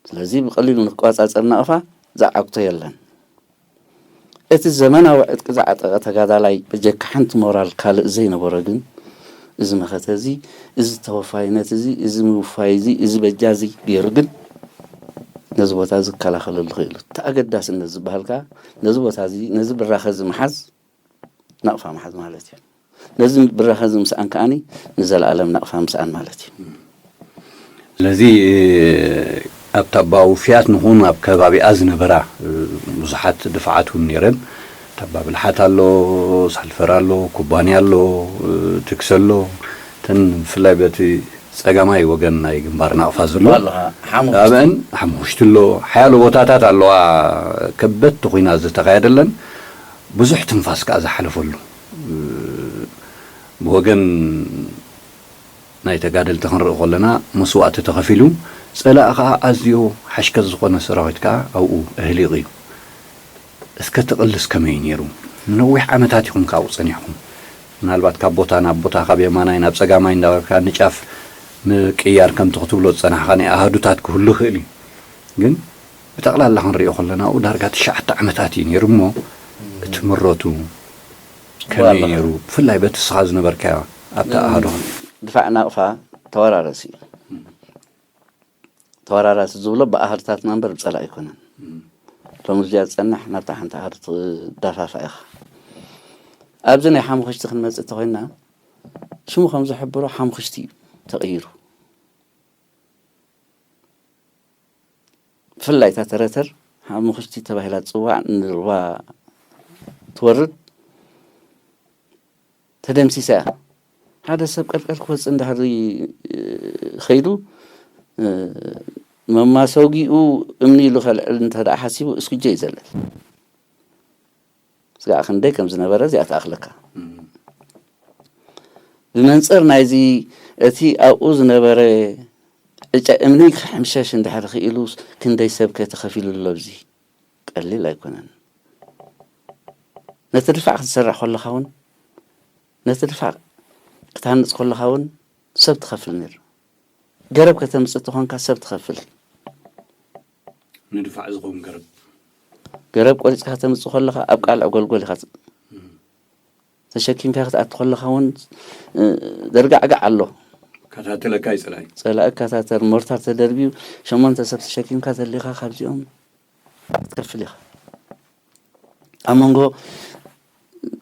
ስለዚ ብቀሊሉ ንክቋፃፀር ናቕፋ ዝዓግቶ የለን እቲ ዘመናዊ ዕጥቂ ዝዓጠቐ ተጋዳላይ በጀካ ሓንቲ ሞራል ካልእ ዘይነበሮ ግን እዚ መኸተ እዚ እዚ ተወፋይነት እዚ እዚ ምውፋይ እዚ እዚ በጃ እዚ ገይሩ ግን ነዚ ቦታ እዚ ክከላኸለሉ ክእሉ እቲ ኣገዳስነት ዝበሃል ከዓ ነዚ ቦታ እዚ ነዚ ብራኸ እዚ ምሓዝ ናቕፋ ምሓዝ ማለት እዩ ነዚ ብራኸ እዚ ምስኣን ከዓኒ ንዘለኣለም ናቕፋ ምስኣን ማለት እዩ ስለዚ ኣብታ ኣባውፍያት ንኹን ኣብ ከባቢኣ ዝነበራ ብዙሓት ድፋዓት እውን ነይረን እታ ኣባብልሓት ኣሎ፣ ሳልፈር ኣሎ፣ ኩባንያ ኣሎ፣ ትክሲ ኣሎ። እተን ብፍላይ በቲ ጸጋማይ ወገን ናይ ግንባር ናቕፋ ዘሎ ኣብአን ሓሙኽሽቲ ኣሎ። ሓያሎ ቦታታት ኣለዋ፣ ከበድቲ ኲናት ዝተኻየደለን ብዙሕ ትንፋስ ከኣ ዝሓለፈሉ። ብወገን ናይ ተጋደልቲ ክንርኢ ከለና መስዋእቲ ተኸፊሉ፣ ጸላኢ ከኣ ኣዝዮ ሓሽከር ዝኾነ ሰራዊት ከኣ ኣብኡ ኣህሊቑ እዩ። እስከ ትቕልስ ከመይ ነይሩ? ንነዊሕ ዓመታት ኢኹም ካብኡ ጸኒሕኩም። ምናልባት ካብ ቦታ ናብ ቦታ፣ ካብ የማናይ ናብ ጸጋማይ እንዳበልካ ንጫፍ ምቅያር ከምቲ ክትብሎ ዝጸናሕካ ናይ ኣሃዱታት ክህሉ ይኽእል እዩ። ግን ብጠቕላላ ክንሪኦ ከለና ኣብኡ ዳርጋ ትሽዓተ ዓመታት እዩ ነይሩ እሞ እቲ ምረቱ ከመይ ዋላ። ነይሩ? ብፍላይ በቲ እስኻ ዝነበርካዮ ኣብታ ኣሃዱ። ድፋዕ ናቕፋ ተወራረሲ እዩ። ተወራራሲ ዝብሎ ብኣሃዱታትና እምበር ብጸላኢ ኣይኮነን። ሎሚ እዚኣ ዝጸንሕ ናብታ ሓንቲ ኣሃዱ ትዳፋፋ ኢኻ። ኣብዚ ናይ ሓሙኽሽቲ ክንመጽእ እንተኾይንና ሽሙ ከም ዝሕብሮ ሓሙኽሽቲ እዩ ተቐይሩ። ብፍላይ እታ ተረተር ሓሙኽሽቲ ተባሂላ ትጽዋዕ ንሩባ ትወርድ ተደምሲሳ እያ። ሓደ ሰብ ቀልቀል ክወጽእ እንዳሕሪ ኸይዱ መማሰጊኡ እምኒ ኢሉ ከልዕል እንተ ደኣ ሓሲቡ እስኩጀ ይዘለል። ስጋዕ ክንደይ ከም ዝነበረ እዚኣ ትኣኽለካ። ብመንጽር ናይዚ እቲ ኣብኡ ዝነበረ ዕጨ እምኒ ክሕምሸሽ እንድሕር ክኢሉ ክንደይ ሰብ ከ ተኸፊሉ ኣሎ ኣብዚ? ቀሊል ኣይኮነን። ነቲ ድፋዕ ክትሰርሕ ከለኻ እውን ነቲ ድፋዕ ክትሃንጽ ከለኻ እውን ሰብ ትኸፍል ነይሩ። ገረብ ከተምጽእ ተኾንካ ሰብ ትኸፍል። ንድፋዕ ዝኸውን ገረብ። ገረብ ቆሪጽካ ከተምጽእ ከለኻ ኣብ ቃልዕ ጎልጎል ኢኻ ት-፣ ተሸኪምካ ክትኣቱ ከለኻ እውን፣ እ፣ ደርጋዕጋዕ ኣሎ። ከታተለካ እዩ ጸላኢ። ጸላኢ ከታተር ሞርታር ተደርቢዩ ሸሞንተ ሰብ ተሸኪምካ ተሊኻ ካብዚኦም ክትከፍል ኢኻ። ኣብ መንጎ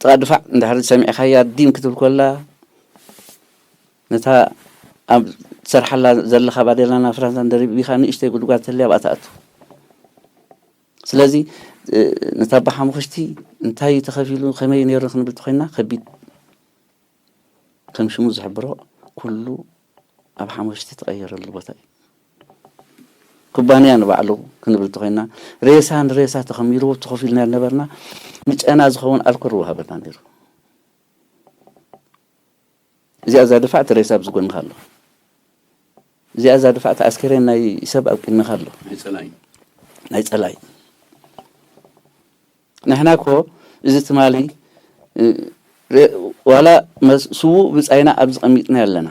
ጥቓ ድፋዕ እንድሕር ሰሚዕኻያ ዲም ክትብል ከላ ነታ ኣብ ትሰርሓላ ዘለኻ ባዴላና ፍራንሳን ደሪቢኻ ንእሽተይ ጉድጓድ ተልያ ኣብኣ ትኣቱ። ስለዚ፣ እ፣ ነታ ኣባ ሓሙኽሽቲ እንታይ እዩ ተኸፊሉ፣ ከመይ ነይሩ ክንብል ተኾይንና ከቢድ፣ ከም ሽሙ ዝሕብሮ ኩሉ ኣብ ሓሙኽሽቲ ተቐየረሉ ቦታ እዩ። ኩባንያ ንባዕሉ ክንብል ተኾይንና ሬሳ ንሬሳ ተኸሚርዎ ተኸፊልና ነበርና። ንጨና ዝኸውን ኣልኮል ይወሃበና ነይሩ። እዚኣ እዛ ድፋዕ እቲ ሬሳ ኣብዚ ጎንኻ ኣሎ። እዚኣ እዛ ድፋዕ እቲ ኣስከሬን ናይ ሰብ ኣብ ቅድሚኻ ኣሎ። ናይ ጸላኢ። ናይ ጸላኢ። ንሕና እኮ እዚ ትማሊ፣ እ፣ ሬ-፣ ዋላ መስ-፣ ስዉእ ብጻይና ኣብዚ ቀሚጥና ኣለና።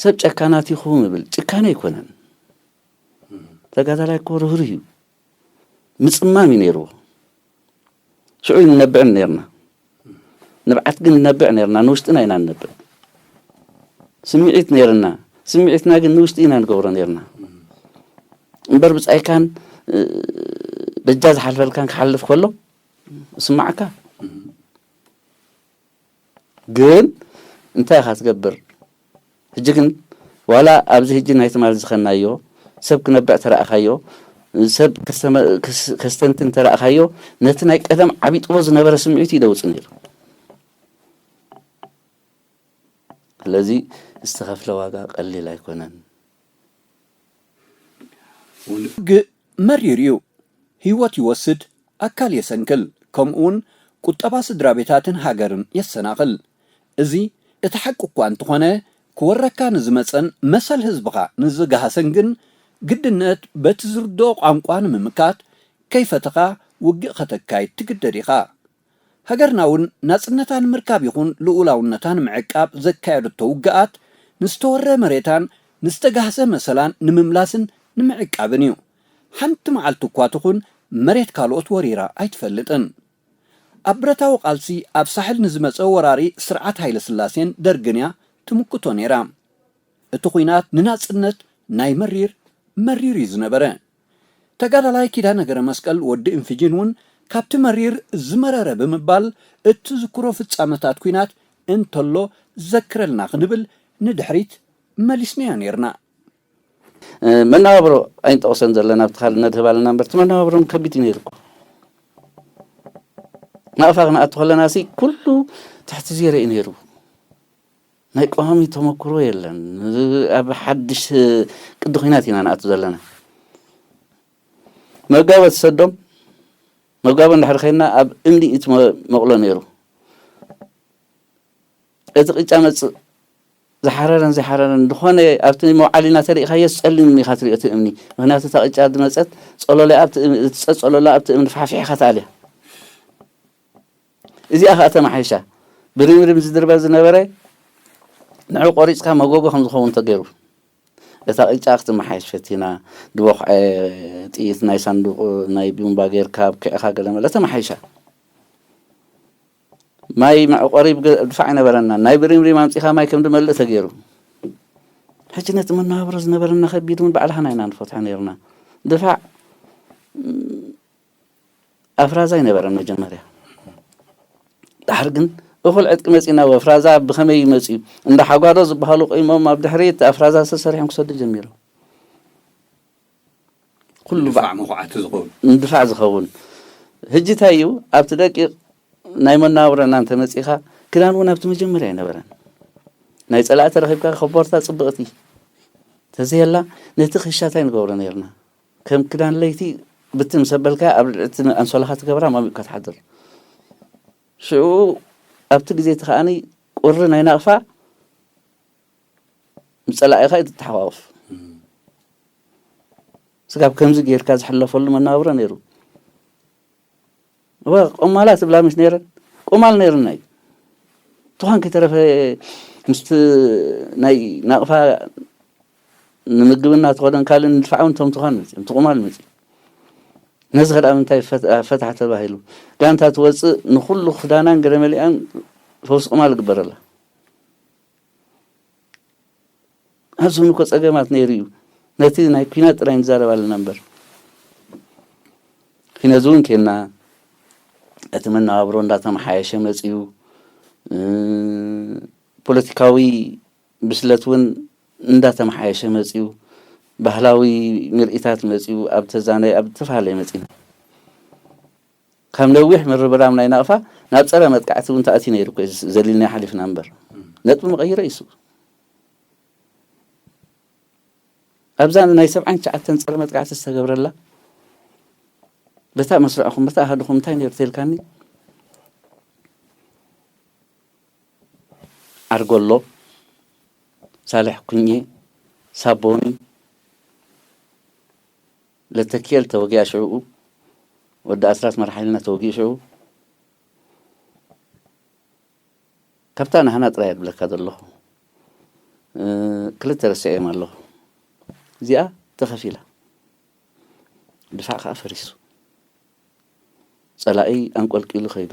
ሰብ ጨካናት ኢኹም ይብል። ጭካነ ኣይኮነን። ተጋዳላይ እኮ ርህሩህ እዩ። ምጽማም እዩ ነይርዎ። ሽዑ ንነብዕን ነይርና። ንብዓት ግን ንነብዕ ነይርና፣ ንውሽጥና ኢና ንነብዕ። ስምዒት ነይርና። ስምዒትና ግን ንውሽጢ ኢና ንገብሮ ነይርና። እምበር ብጻይካን፣ እ፣ በጃ ዝሓልፈልካን ክሓልፍ ከሎ እስማዓካ። ግን እንታይ ኢኻ ትገብር? ሕጂ ግን ዋላ ኣብዚ ሕጂ ናይ ትማል ዝኸናዮ ሰብ ክነብዕ ተረኣኻዮ፣ ሰብ ከስተመ-፣ ክስ-፣ ከስተንትን ተረኣኻዮ፣ ነቲ ናይ ቀደም ዓቢጥዎ ዝነበረ ስምዒት እዩ ደውጽእ ነይሩ። ስለዚ ዝተኸፍለ ዋጋ ቀሊል ኣይኮነን። ውግእ መሪር እዩ። ህይወት ይወስድ፣ ኣካል የሰንክል፣ ከምኡውን ቁጠባ ስድራ ቤታትን ሃገርን የሰናኽል። እዚ እቲ ሓቂ እኳ እንተኾነ፣ ክወረካ ንዝመጸን መሰል ህዝብኻ ንዝገሃሰን ግን ግድነት በቲ ዝርድኦ ቋንቋ ንምምካት ከይፈተኻ ውግእ ከተካይድ ትግደድ ኢኻ። ሃገርና እውን ናጽነታ ንምርካብ ይኹን ልኡላውነታ ንምዕቃብ ዘካየደቶ ውግኣት ንዝተወረ መሬታን ንዝተጋህሰ መሰላን ንምምላስን ንምዕቃብን እዩ። ሓንቲ መዓልቲ እኳ ትኹን መሬት ካልኦት ወሪራ ኣይትፈልጥን። ኣብ ብረታዊ ቃልሲ ኣብ ሳሕል ንዝመጸ ወራሪ ስርዓት ሃይለስላሴን ደርግን እያ ትምክቶ ነይራ። እቲ ኹናት ንናጽነት ናይ መሪር መሪር እዩ ዝነበረ። ተጋዳላይ ኪዳነ ገረመስቀል ወዲ እንፍጂን እውን ካብቲ መሪር ዝመረረ ብምባል እትዝክሮ ፍጻመታት ኲናት እንተሎ ዘክረልና ክንብል ንድሕሪት መሊስናዮ ነይርና። መነባብሮ ኣይንጠቕሶን ዘለና ኣብቲ ካልእ ነድህብ ኣለና እምበር እቲ መነባብሮም ከቢድ እዩ ነይሩ እኮ። ናቕፋ ክንኣቱ ከለና ሲ ኩሉ ትሕቲ ዜሮ እዩ ነይሩ። ናይ ቀዋሚ ተመክሮ የለን። ኣብ ሓድሽ ቅዲ ኹናት ኢና ንኣቱ ዘለና። መጋቦ ትሰዶም፣ መጋቦ እንድሕር ኸይድና ኣብ እምኒ እዩ ትመቕሎ ነይሩ። እቲ ቅጫ መጽእ ዝሓረረን ዘይሓረረን ዝኾነ ኣብቲ መውዓሊና ተሪእኻዮ ጸሊም ኢኻ ትሪኦ እቲ እምኒ። ምኽንያቱ እታ ቅጫ ዝመጸት ጸሎላ ኣብቲ እም-፣ እቲ ጸ-፣ ጸሎላ ኣብቲ እምኒ ፋሕፊሕኻ ትኣልያ። እዚኣ ኸኣ ተማሓይሻ። ብሪምሪም ዝድርበ ዝነበረ ንዑ ቆሪጽካ መጎጎ ከም ዝኸውን ተገይሩ። እታ ቅጫ ክትመሓየሽ ፈቲና፣ ድቦኽዐ ጥይት ናይ ሳንዱቕ ናይ ቡምባ ጌርካ ኣብኪዕኻ ገለ መለ ተማሓይሻ። ማይ መዕቆሪ ብገ-፣ ድፋዕ ኣይነበረና። ናይ ብሪምሪም ኣምጺኻ ማይ ከም ድመልእ ተገይሩ። ሕጂ ነቲ መነባብሮ ዝነበረና ከቢድ እውን ባዕልኻና ኢና ንፈትሖ ነይርና። ድፋዕ፣ ም፣ ኣፍራዛ ኣይነበረን መጀመርያ። ድሓር ግን እኹል ዕጥቂ መጺእና፣ ወፍራዛ ብኸመይ ይመጽኡ? እንዳ ሓጓዶ ዝበሃሉ ቆይሞም ኣብ ድሕሪት ኣፍራዛ ተሰሪሖም ክሰዱ ጀሚሮም። ኩሉ ንድፋዕ በ-፣ መኹዓቲ ዝኸውን። ንድፋዕ ዝኸውን። ሕጂ እንታይ እዩ? ኣብቲ ደቂቕ ናይ መነባብሮና እንተመጺኻ፣ ክዳን እውን ኣብቲ መጀመርያ ኣይነበረን። ናይ ጸላእቲ ረኺብካ ኮቦርታ ጽብቕቲ ተዘየላ፣ ነቲ ክሻ እንታይ ንገብሮ ነይርና? ከም ክዳን ለይቲ ብትን ምስ ኣበልካ ኣብ ልዕሊ እቲ ኣንሶላኻ ትገብራ ማሚቕካ ትሓድር። ሽዑ ኣብቲ ግዜ እቲ ከኣኒ ቁሪ ናይ ናቕፋ ምስ ጸላኢኻ እዩ ትተሓቋቑፍ። እም። ስጋብ ከምዚ ጌርካ ዝሕለፈሉ መነባብሮ ነይሩ። እወ፣ ቆማላት ትብላ ምሽ ነይረን? ቆማል ነይርና እዩ። ትዃን ከይተረፈ ምስቲ ናይ ናቕፋ ንምግብና ትኸዶን ካልእ ንድፋዕ እውን እቶም ትዃን መጺኦም፣ እቲ ቁማል መጺኡ። ነዚ ኸ ደኣ ምንታይ ፈት-፣ ፈታሕ ተባሂሉ? ጋንታ ትወጽእ ንኹሉ ክዳናን ገለ መሊኣን ፈውሲ ቁማል ይግበረላ። ኣብ ዞን እኮ ጸገማት ነይሩ እዩ። ነቲ ናይ ኲናት ጥራይ ንዛረብ ኣለና እምበር። ኪነዚ እውን ኬንና እቲ መነባብሮ እንዳተመሓየሸ መጺኡ፣ እ፣ ፖለቲካዊ ብስለት እውን እንዳተመሓየሸ መጺኡ፣ ባህላዊ ምርኢታት መጺኡ፣ ኣብ ተዛነ-፣ ኣብ ዝተፈላለየ መጺና። ካብ ነዊሕ ምርብራብ ናይ ናቕፋ ናብ ጸረ መጥቃዕቲ እውን ተኣትዩ ነይሩ እኮ፣ ዘሊልና ሓሊፍና እምበር። ነጥቢ መቐይሮ እዩ እሱ። ኣብዛ ናይ ሰብዓን ትሽዓተን ጸረ መጥቃዕቲ ዝተገብረላ፣ በታ መስርዕኹም፣ በታ ኣሃዱኹም እንታይ ነይሩ ተልካኒ? ዓርጎሎ፣ ሳልሕ ኩኜ፣ ሳቦኒ፣ ለተኪኤል ተወጊኣ ሽዕኡ፣ ወዲ ኣስራት መርሓልና ተወጊኡ ሽዕኡ። ካብታ ናህና ጥራይ እየ ዝብለካ ዘለኹ። እ፣ ክልተ ረሲዐዮም ኣለኹ። እዚኣ ተኸፊላ። ድፋዕ ከኣ ፈሪሱ። ጸላኢ ኣንቆልቂሉ ከይዱ።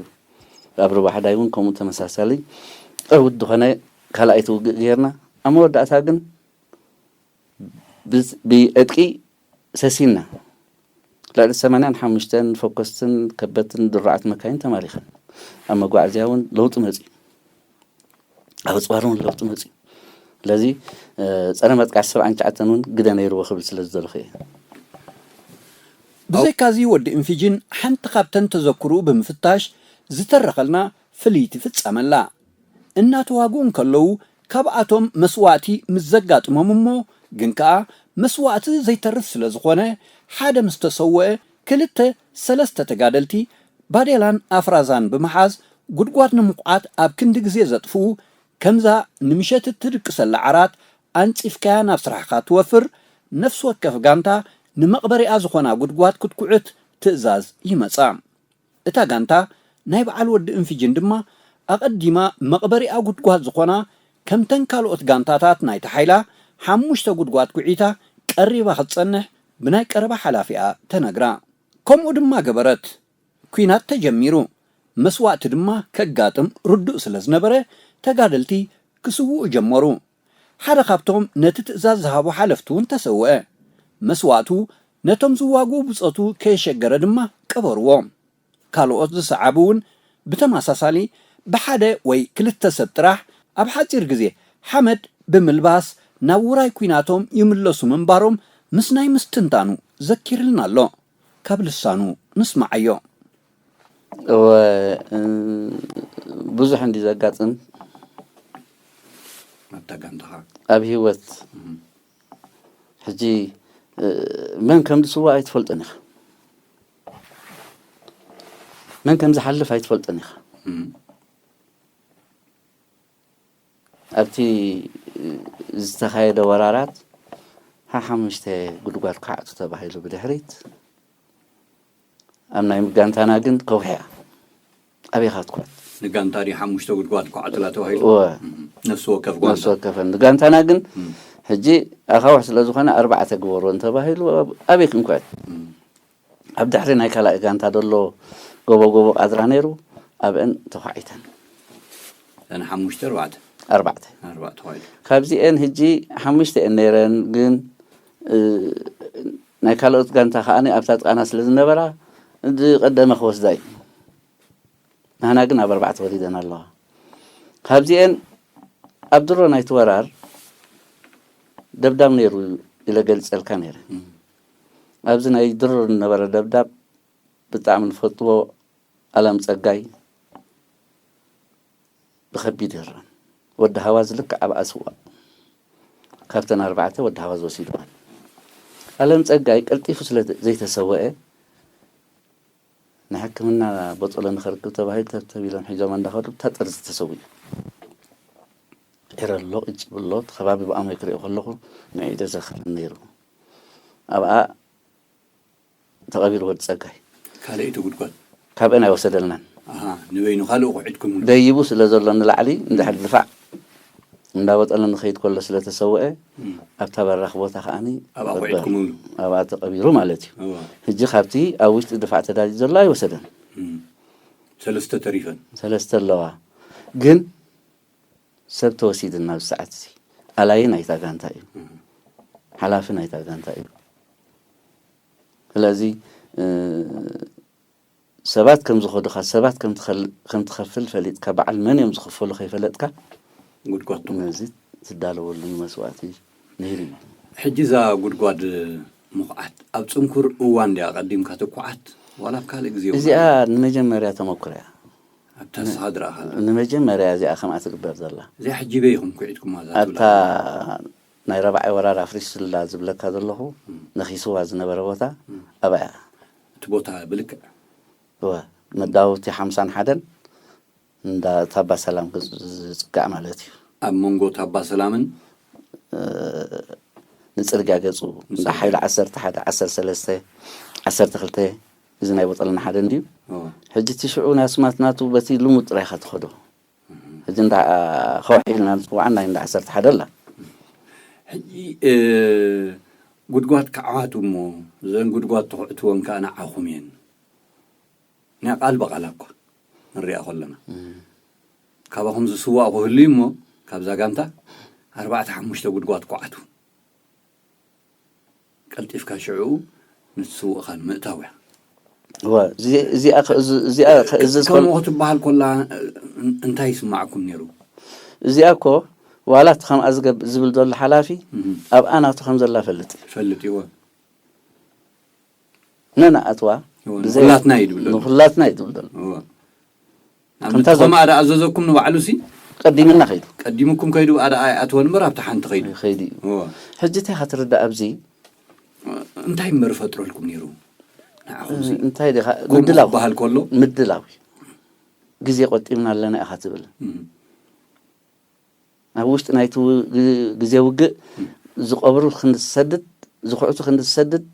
ኣብ ሩባ ሓዳይ እውን ከምኡ ተመሳሳሊ ዕዉት ዝኾነ ካልኣይቲ ውግእ ጌርና። ኣብ መወዳእታ ግን ብ-፣ ብዕጥቂ ሰሲንና። ልዕሊ ሰማንያን ሓሙሽተን ፈኮስትን ከበድትን ድሩዓት መካይን ተማሪኸን። ኣብ መጓዓዝያ እውን ለውጢ መጺኡ። ኣብ ኣጽዋር እውን ለውጢ መጺኡ። ስለዚ፣ እ፣ ጸረ መጥቃዕቲ ሰብዓን ትሽዓተን እውን ግደ ነይርዎ ክብል ስለ ዝደለኹ እየ። ብዘይካዚ ወዲ እንፊጅን ሓንቲ ካብተን ተዘክርኡ ብምፍታሽ ዝተረኸልና ፍልይቲ ፍጻመ ኣላ። እናተዋግኡ እንከለዉ ካብኣቶም መስዋእቲ ምስ ዘጋጥሞም እሞ ግን ከኣ መስዋእቲ ዘይተርፍ ስለ ዝኾነ ሓደ ምስ ተሰወአ ክልተ ሰለስተ ተጋደልቲ ባዴላን ኣፍራዛን ብምሓዝ ጉድጓድ ንምኹዓት ኣብ ክንዲ ግዜ ዘጥፍኡ ከምዛ ንምሸት እትድቅሰላ ዓራት ኣንጺፍካያ ናብ ስራሕኻ ትወፍር ነፍሲ ወከፍ ጋንታ ንመቕበሪኣ ዝኾና ጉድጓድ ክትኩዕት ትእዛዝ ይመጻ። እታ ጋንታ ናይ በዓል ወዲ እንፊጅን ድማ ኣቐዲማ መቕበሪኣ ጉድጓድ ዝኾና ከምተን ካልኦት ጋንታታት ናይታ ሓይላ ሓሙሽተ ጉድጓድ ኩዒታ ቀሪባ ክትጸንሕ ብናይ ቀረባ ሓላፊኣ ተነግራ። ከምኡ ድማ ገበረት። ኲናት ተጀሚሩ። መስዋእቲ ድማ ከጋጥም ርዱእ ስለ ዝነበረ ተጋደልቲ ክስውኡ ጀመሩ። ሓደ ካብቶም ነቲ ትእዛዝ ዝሃቡ ሓለፍቲ እውን ተሰውአ። መስዋእቱ ነቶም ዝዋግኡ ብጾቱ ከየሸገረ ድማ ቀበርዎ። ካልኦት ዝሰዓቡ እውን ብተመሳሳሊ ብሓደ ወይ ክልተ ሰብ ጥራሕ ኣብ ሓጺር ግዜ ሓመድ ብምልባስ ናብ ውራይ ኲናቶም ይምለሱ ምንባሮም ምስ ናይ ምስትንታኑ ዘኪርልና ኣሎ። ካብ ልሳኑ ንስማዓዮ። እወ፣ እ፣ ብዙሕ እንዲ ዘጋጥም ኣብታ ጋንታኻ ኣብ ህይወት። ሕጂ፣ እ፣ መን ከም ዝስዋእ ኣይትፈልጥን ኢኻ። መን ከም ዝሓልፍ ኣይትፈልጥን ኢኻ። ኣብቲ ዝተኻየደ ወራራት ሓሓሙሽተ ጉድጓድ ክዓቱ ተባሂሉ ብድሕሪት ኣብ ናይ ጋንታና ግን ከውሕያ ኣበይ ካትኳት ንጋንታ ድዩ ሓሙሽተ ጉድጓድ ኳዕትላ ተባሂሉ እወ ነፍሲ ወከፍ ጓንታ ነፍሲ ወከፈን ጋንታና ግን ሕጂ ኣኻውሕ ስለ ዝኾነ ኣርባዕተ ግበሮ እንተባሂሉ ኣበይ ክንኳት ኣብ ድሕሪ ናይ ካልኣይ ጋንታ ዘሎ ጎቦ ጎቦ ቃድራ ነይሩ ኣብአን ተኳዒተን እተን ሓሙሽተ ኣርባዕተ ኣርባዕተ ኣርባዕተ ተባሂሉ ካብዚአን ሕጂ ሓሙሽተ እየን ነይረን ግን እ፣ ናይ ካልኦት ጋንታ ከዓ ኣብታ ጥቃና ስለ ዝነበራ ዝቀደመ ክወስዳ እዩ ንህና ግን ኣብ ኣርባዕተ ወሪደን ኣለዋ ካብዚአን ኣብ ድሮ ናይቲ ወራር ደብዳብ ነይሩ ኢለ ገልፀልካ ነይረ ኣብዚ ናይ ድሮ ዝነበረ ደብዳብ ብጣዕሚ ንፈትዎ ኣለም ፀጋይ ብከቢድ ይረን ወዲ ሃዋዝ ልክዕ ኣብ ኣስዋ ካብተን ኣርባዕተ ወዲ ሃዋዝ ወሲድዋን ኣለም ፀጋይ ቀልጢፉ ስለ ዘይተሰወአ ንሕክምና ቦጦሎ ንኸርክብ ተባሂሉ ተብተብ ኢሎም ሒዞም እንዳኸዱ ብታ ጠርዚ ተሰዊኡ ዒረ ኣሎ ቅጭብ ኣሎ እቲ ከባቢ ብኣሞይ ክሪኦ ከለኹ ንዒደ ዘኽርን ነይሩ ኣብኣ ተቐቢሩ ወዲ ጸጋይ ካልኣይቲ ጉድጓድ ካብአን ኣይወሰደልናን ኣሃ ንበይኑ ካልእ ኩዒትኩም ደይቡ ስለ ዘሎ ንላዕሊ እንድሕር ድፋዕ እንዳበጠለ ንኸይድ ከሎ ስለ ተሰውአ ኣብታ በራኽ ቦታ ከዓኒ ኣብኣ ኩዒትኩምሉ ኣብኣ ተቐቢሩ ማለት እዩ እዋ ሕጂ ካብቲ ኣብ ውሽጢ ድፋዕ ተዳልዩ ዘሎ ኣይወሰደን እም። ሰለስተ ተሪፈን ሰለስተ ኣለዋ ግን ሰብ ተወሲድና ኣብዚ ሰዓት እዚ ኣላዪ ናይታ ጋንታ እዩ ሓላፊ ናይታ ጋንታ እዩ ስለዚ ሰባት ከም ዝኸዱኻ ሰባት ከም ትኸፍል ፈሊጥካ በዓል መን እዮም ዝኽፈሉ ከይፈለጥካ ጉድጓድ ነዚ ትዳለወሉ መስዋእቲ ነይሩ እዩ ሕጂ እዛ ጉድጓድ ምኹዓት ኣብ ፅንኩር እዋን ድያ ቀዲምካ ትኩዓት ዋላ ኣብ ካልእ ግዜ እውን እዚኣ ንመጀመርያ ተመኩሮ እያ ኣብታ ንስኻ ድረኣኻ ንመጀመርያ እዚኣ ከምኣ ትግበር ዘላ እዚኣ ሕጂ በይ ኢኹም ኩዒትኩማ እዛ ኣብታ ትብላ ናይ ረባዓይ ወራር ኣፍሪስላ ዝብለካ ዘለኹ ነኺስዋ ዝነበረ ቦታ ኣብኣ እያ እቲ ቦታ ብልክዕ እወ መዳውብቲ ሓምሳን ሓደን እንዳ ታባ ሰላም ዝፅጋዕ ማለት እዩ ኣብ መንጎ ታባ ሰላምን ንፅርግያ ገፁ እንዳ ሓይሊ ዓሰርተ ሓደ ዓሰርተ ሰለስተ ዓሰርተ ክልተ እዚ ናይ ቦጠልና ሓደ እንድዩ ሕጂ እቲ ሽዑ ናይ ኣስማት ናቱ በቲ ልሙድ ጥራይ ኢኻ ትኸዶ ሕጂ እንዳ ከውሒ ኢልና ንፅዋዓ ናይ እንዳ ዓሰርተ ሓደ ኣላ ሕጂ ጉድጓድ ክዓዋቱ እሞ እዘን ጉድጓድ ተኽዕትወን ከዓ ንዓኹም እየን ናይ ቃል ብቓል እኳ ንሪኣ ከለና ካባኹም ዝስዋእ ክህሉ እዩ እሞ ካብዛ ጋንታ ኣርባዕተ ሓሙሽተ ጉድጓድ ክዓቱ ቀልጢፍካ ሽዕኡ ንትስውእኻ ንምእታው እያ እዋ እዚኣ ከ- እዚ- እዚኣ ከ- እዚ ዝኮን- ከምኡ ክትበሃል ኮላ እ- እንታይ ይስማዕኩም ነይሩ እዚኣ እኮ ዋላ እቲ ከምኣ ዝገብ- ዝብል ዘሎ ሓላፊ ኣብኣ ናቱ ከም ዘላ ፈልጥ እዩ። ፈልጥ ይወ ነንኣትዋ ብዘይ- ንኹላትና እዩ ድብል ዘሎ። ንኹላትና እዩ ድብል ዘሎ። እወ። ንኣብነት ከምታ ዘ- ከምኣ ደኣ ኣዘዘኩም ንባዕሉ ሲ ቀዲምና ከይዱ ቀዲምኩም ከይዱ ብኣ ደኣ ኣይኣትወን እምበር ኣብታ ሓንቲ ከይዱ ከይዱ እዩ። እወ። ሕጂ እንታይ ኢኻ ትርዳእ ኣብዚ እንታይ እምበር ፈጥረልኩም ነይሩ ንዓኹም ሲ እንታይ ዲኻ ከምኡ ምድላው ክበሃል ከሎ ምድላው ግዜ ቆጢብና ኣለና ኢኻ ትብል እም። ኣብ ውሽጢ ናይቲ ግዜ ውግእ ዝቀብሩ ክንዲ ዝሰድድ ዝኩዕቱ ክንዲ ዝሰድድ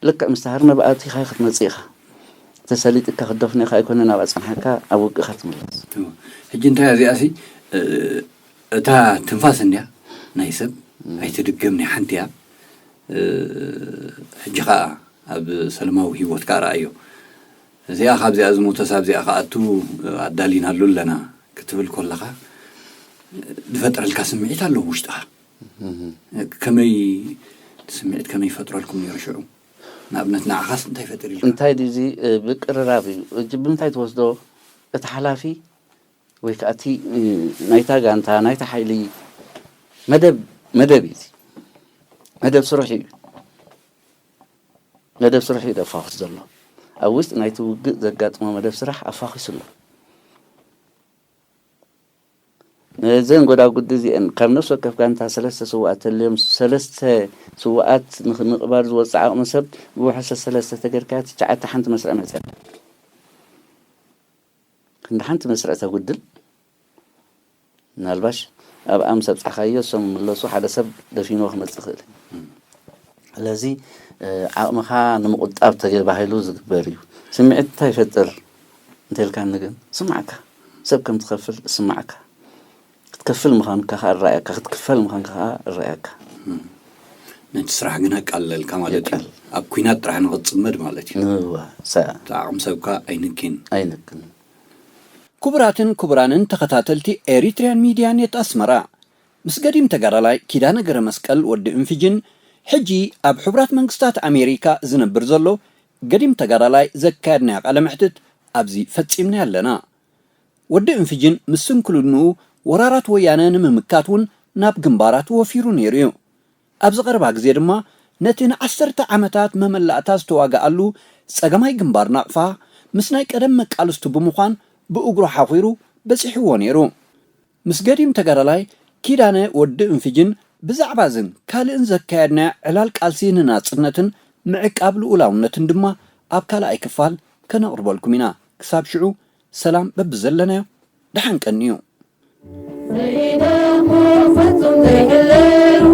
ልክዕ ምስ ተሃርመ ብኣቲኻ ክትመፅእ ኢኻ ተሰሊጥካ ክትደፍኖ ኢኻ ኣይኮነን ኣብኣ ፀንሓካ ኣብ ውግእኻ ትምለስ ሕጂ እንታይ እዚኣ ሲ እታ ትንፋስ እንድያ ናይ ሰብ ኣይትድገም ናይ ሓንቲ እያ ሕጂ ከዓ ኣብ ሰለማዊ ህይወት ከዓ ረኣዮ እዚኣ ካብዚኣ ዝሞተስ ኣብዚኣ ክኣቱ ኣዳሊናሉ ኣለና ክትብል ከለኻ ዝፈጥረልካ ስምዒት ኣለዎ ውሽጥኻ ከመይ ስምዒት ከመይ ይፈጥረልኩም ነይሩ ሽዑ ንኣብነት ንዓኻስ እንታይ ፈጢርልካ እንታይ ድዚ ብቅርራብ እዩ እጅ ብምንታይ ትወስዶ እቲ ሓላፊ ወይ ከዓ እቲ ናይታ ጋንታ ናይታ ሓይሊ መደብ መደብ እዩ መደብ ስርሑ እዩ መደብ ስርሑ እዩ ደፋኹስ ዘሎ ኣብ ውሽጢ ናይቲ ውግእ ዘጋጥሞ መደብ ስራሕ ኣፋኺሱ ኣሎ። ነዘን ጎዳጉዲ እዚአን ካብ ነፍሲ ወከፍ ጋንታ ሰለስተ ስውኣት ተልዮም፣ ሰለስተ ስውኣት ንኽ-፣ ምቕባር ዝወፅእ ዓቕሚ ሰብ ብውሕሰ ሰለስተ ተገርካያ ትሽዓተ ሓንቲ መስርዕ መፅያ። ክንዲ ሓንቲ መስርዕ ተጉድል። ምናልባሽ ኣብ ኣምስ ኣብፃሕካዮ እሶም ምለሱ ሓደ ሰብ ደፊንዎ ክመፅእ ይኽእል እዩ። ስለዚ ዓቕምኻ ንምቑጣብ ተባሂሉ ዝግበር እዩ። ስምዒት እንታይ ይፈጥር እንተልካኒ ግን ስማዕካ፣ ሰብ ከም ትኸፍል ስማዕካ፣ ክትከፍል ምዃንካ ከዓ እረኣየካ፣ ክትክፈል ምዃንካ ከዓ እረኣየካ። ነቲ ስራሕ ግን ኣቃልለልካ ማለት እዩ። ኣብ ኩናት ጥራሕ ንኽትፅመድ ማለት እዩ። እዋ፣ ሰ- እቲ ዓቕሚ ሰብካ ኣይንኪን። ኣይነክን። ክቡራትን ክቡራንን ተኸታተልቲ ኤሪትሪያን ሚድያ ኔት ኣስመራ፣ ምስ ገዲም ተጋዳላይ ኪዳነ ገረ መስቀል ወዲ እንፍጅን ሕጂ ኣብ ሕቡራት መንግስታት ኣሜሪካ ዝነብር ዘሎ ገዲም ተጋዳላይ ዘካየድናዮ ቃለ መሕትት ኣብዚ ፈጺምና ኣለና። ወዲ እንፍጅን ምስ ስንክልንኡ ወራራት ወያነ ንምምካት እውን ናብ ግንባራት ወፊሩ ነይሩ እዩ። ኣብዚ ቀረባ ግዜ ድማ ነቲ ንዓሰርተ ዓመታት መመላእታ ዝተዋግኣሉ ጸገማይ ግንባር ናቕፋ ምስ ናይ ቀደም መቃልስቱ ብምዃን ብእግሩ ሓኺሩ በጺሕዎ ነይሩ። ምስ ገዲም ተጋዳላይ ኪዳነ ወዲ እንፍጅን ብዛዕባ እዝን ካልእን ዘካየድናዮ ዕላል ቃልሲ ንናጽነትን ምዕቃብ ልኡላውነትን ድማ ኣብ ካልኣይ ክፋል ከነቕርበልኩም ኢና። ክሳብ ሽዑ ሰላም በብዘለናዮ ደሓን ቀንዩ። ዘይደኽሙ ፍጹም ዘይሕለሉ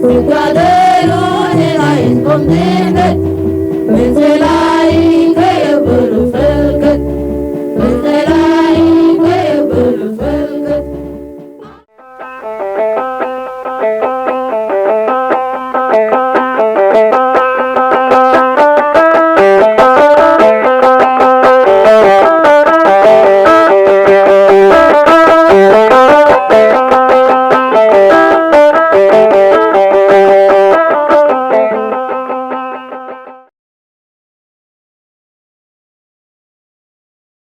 ዝጋደሉ ንናይ ህዝቦም ድሕነት ምንዝላይ ከየብሉ ፍልክት ምንዝላይ ከየብሉ ፍልክት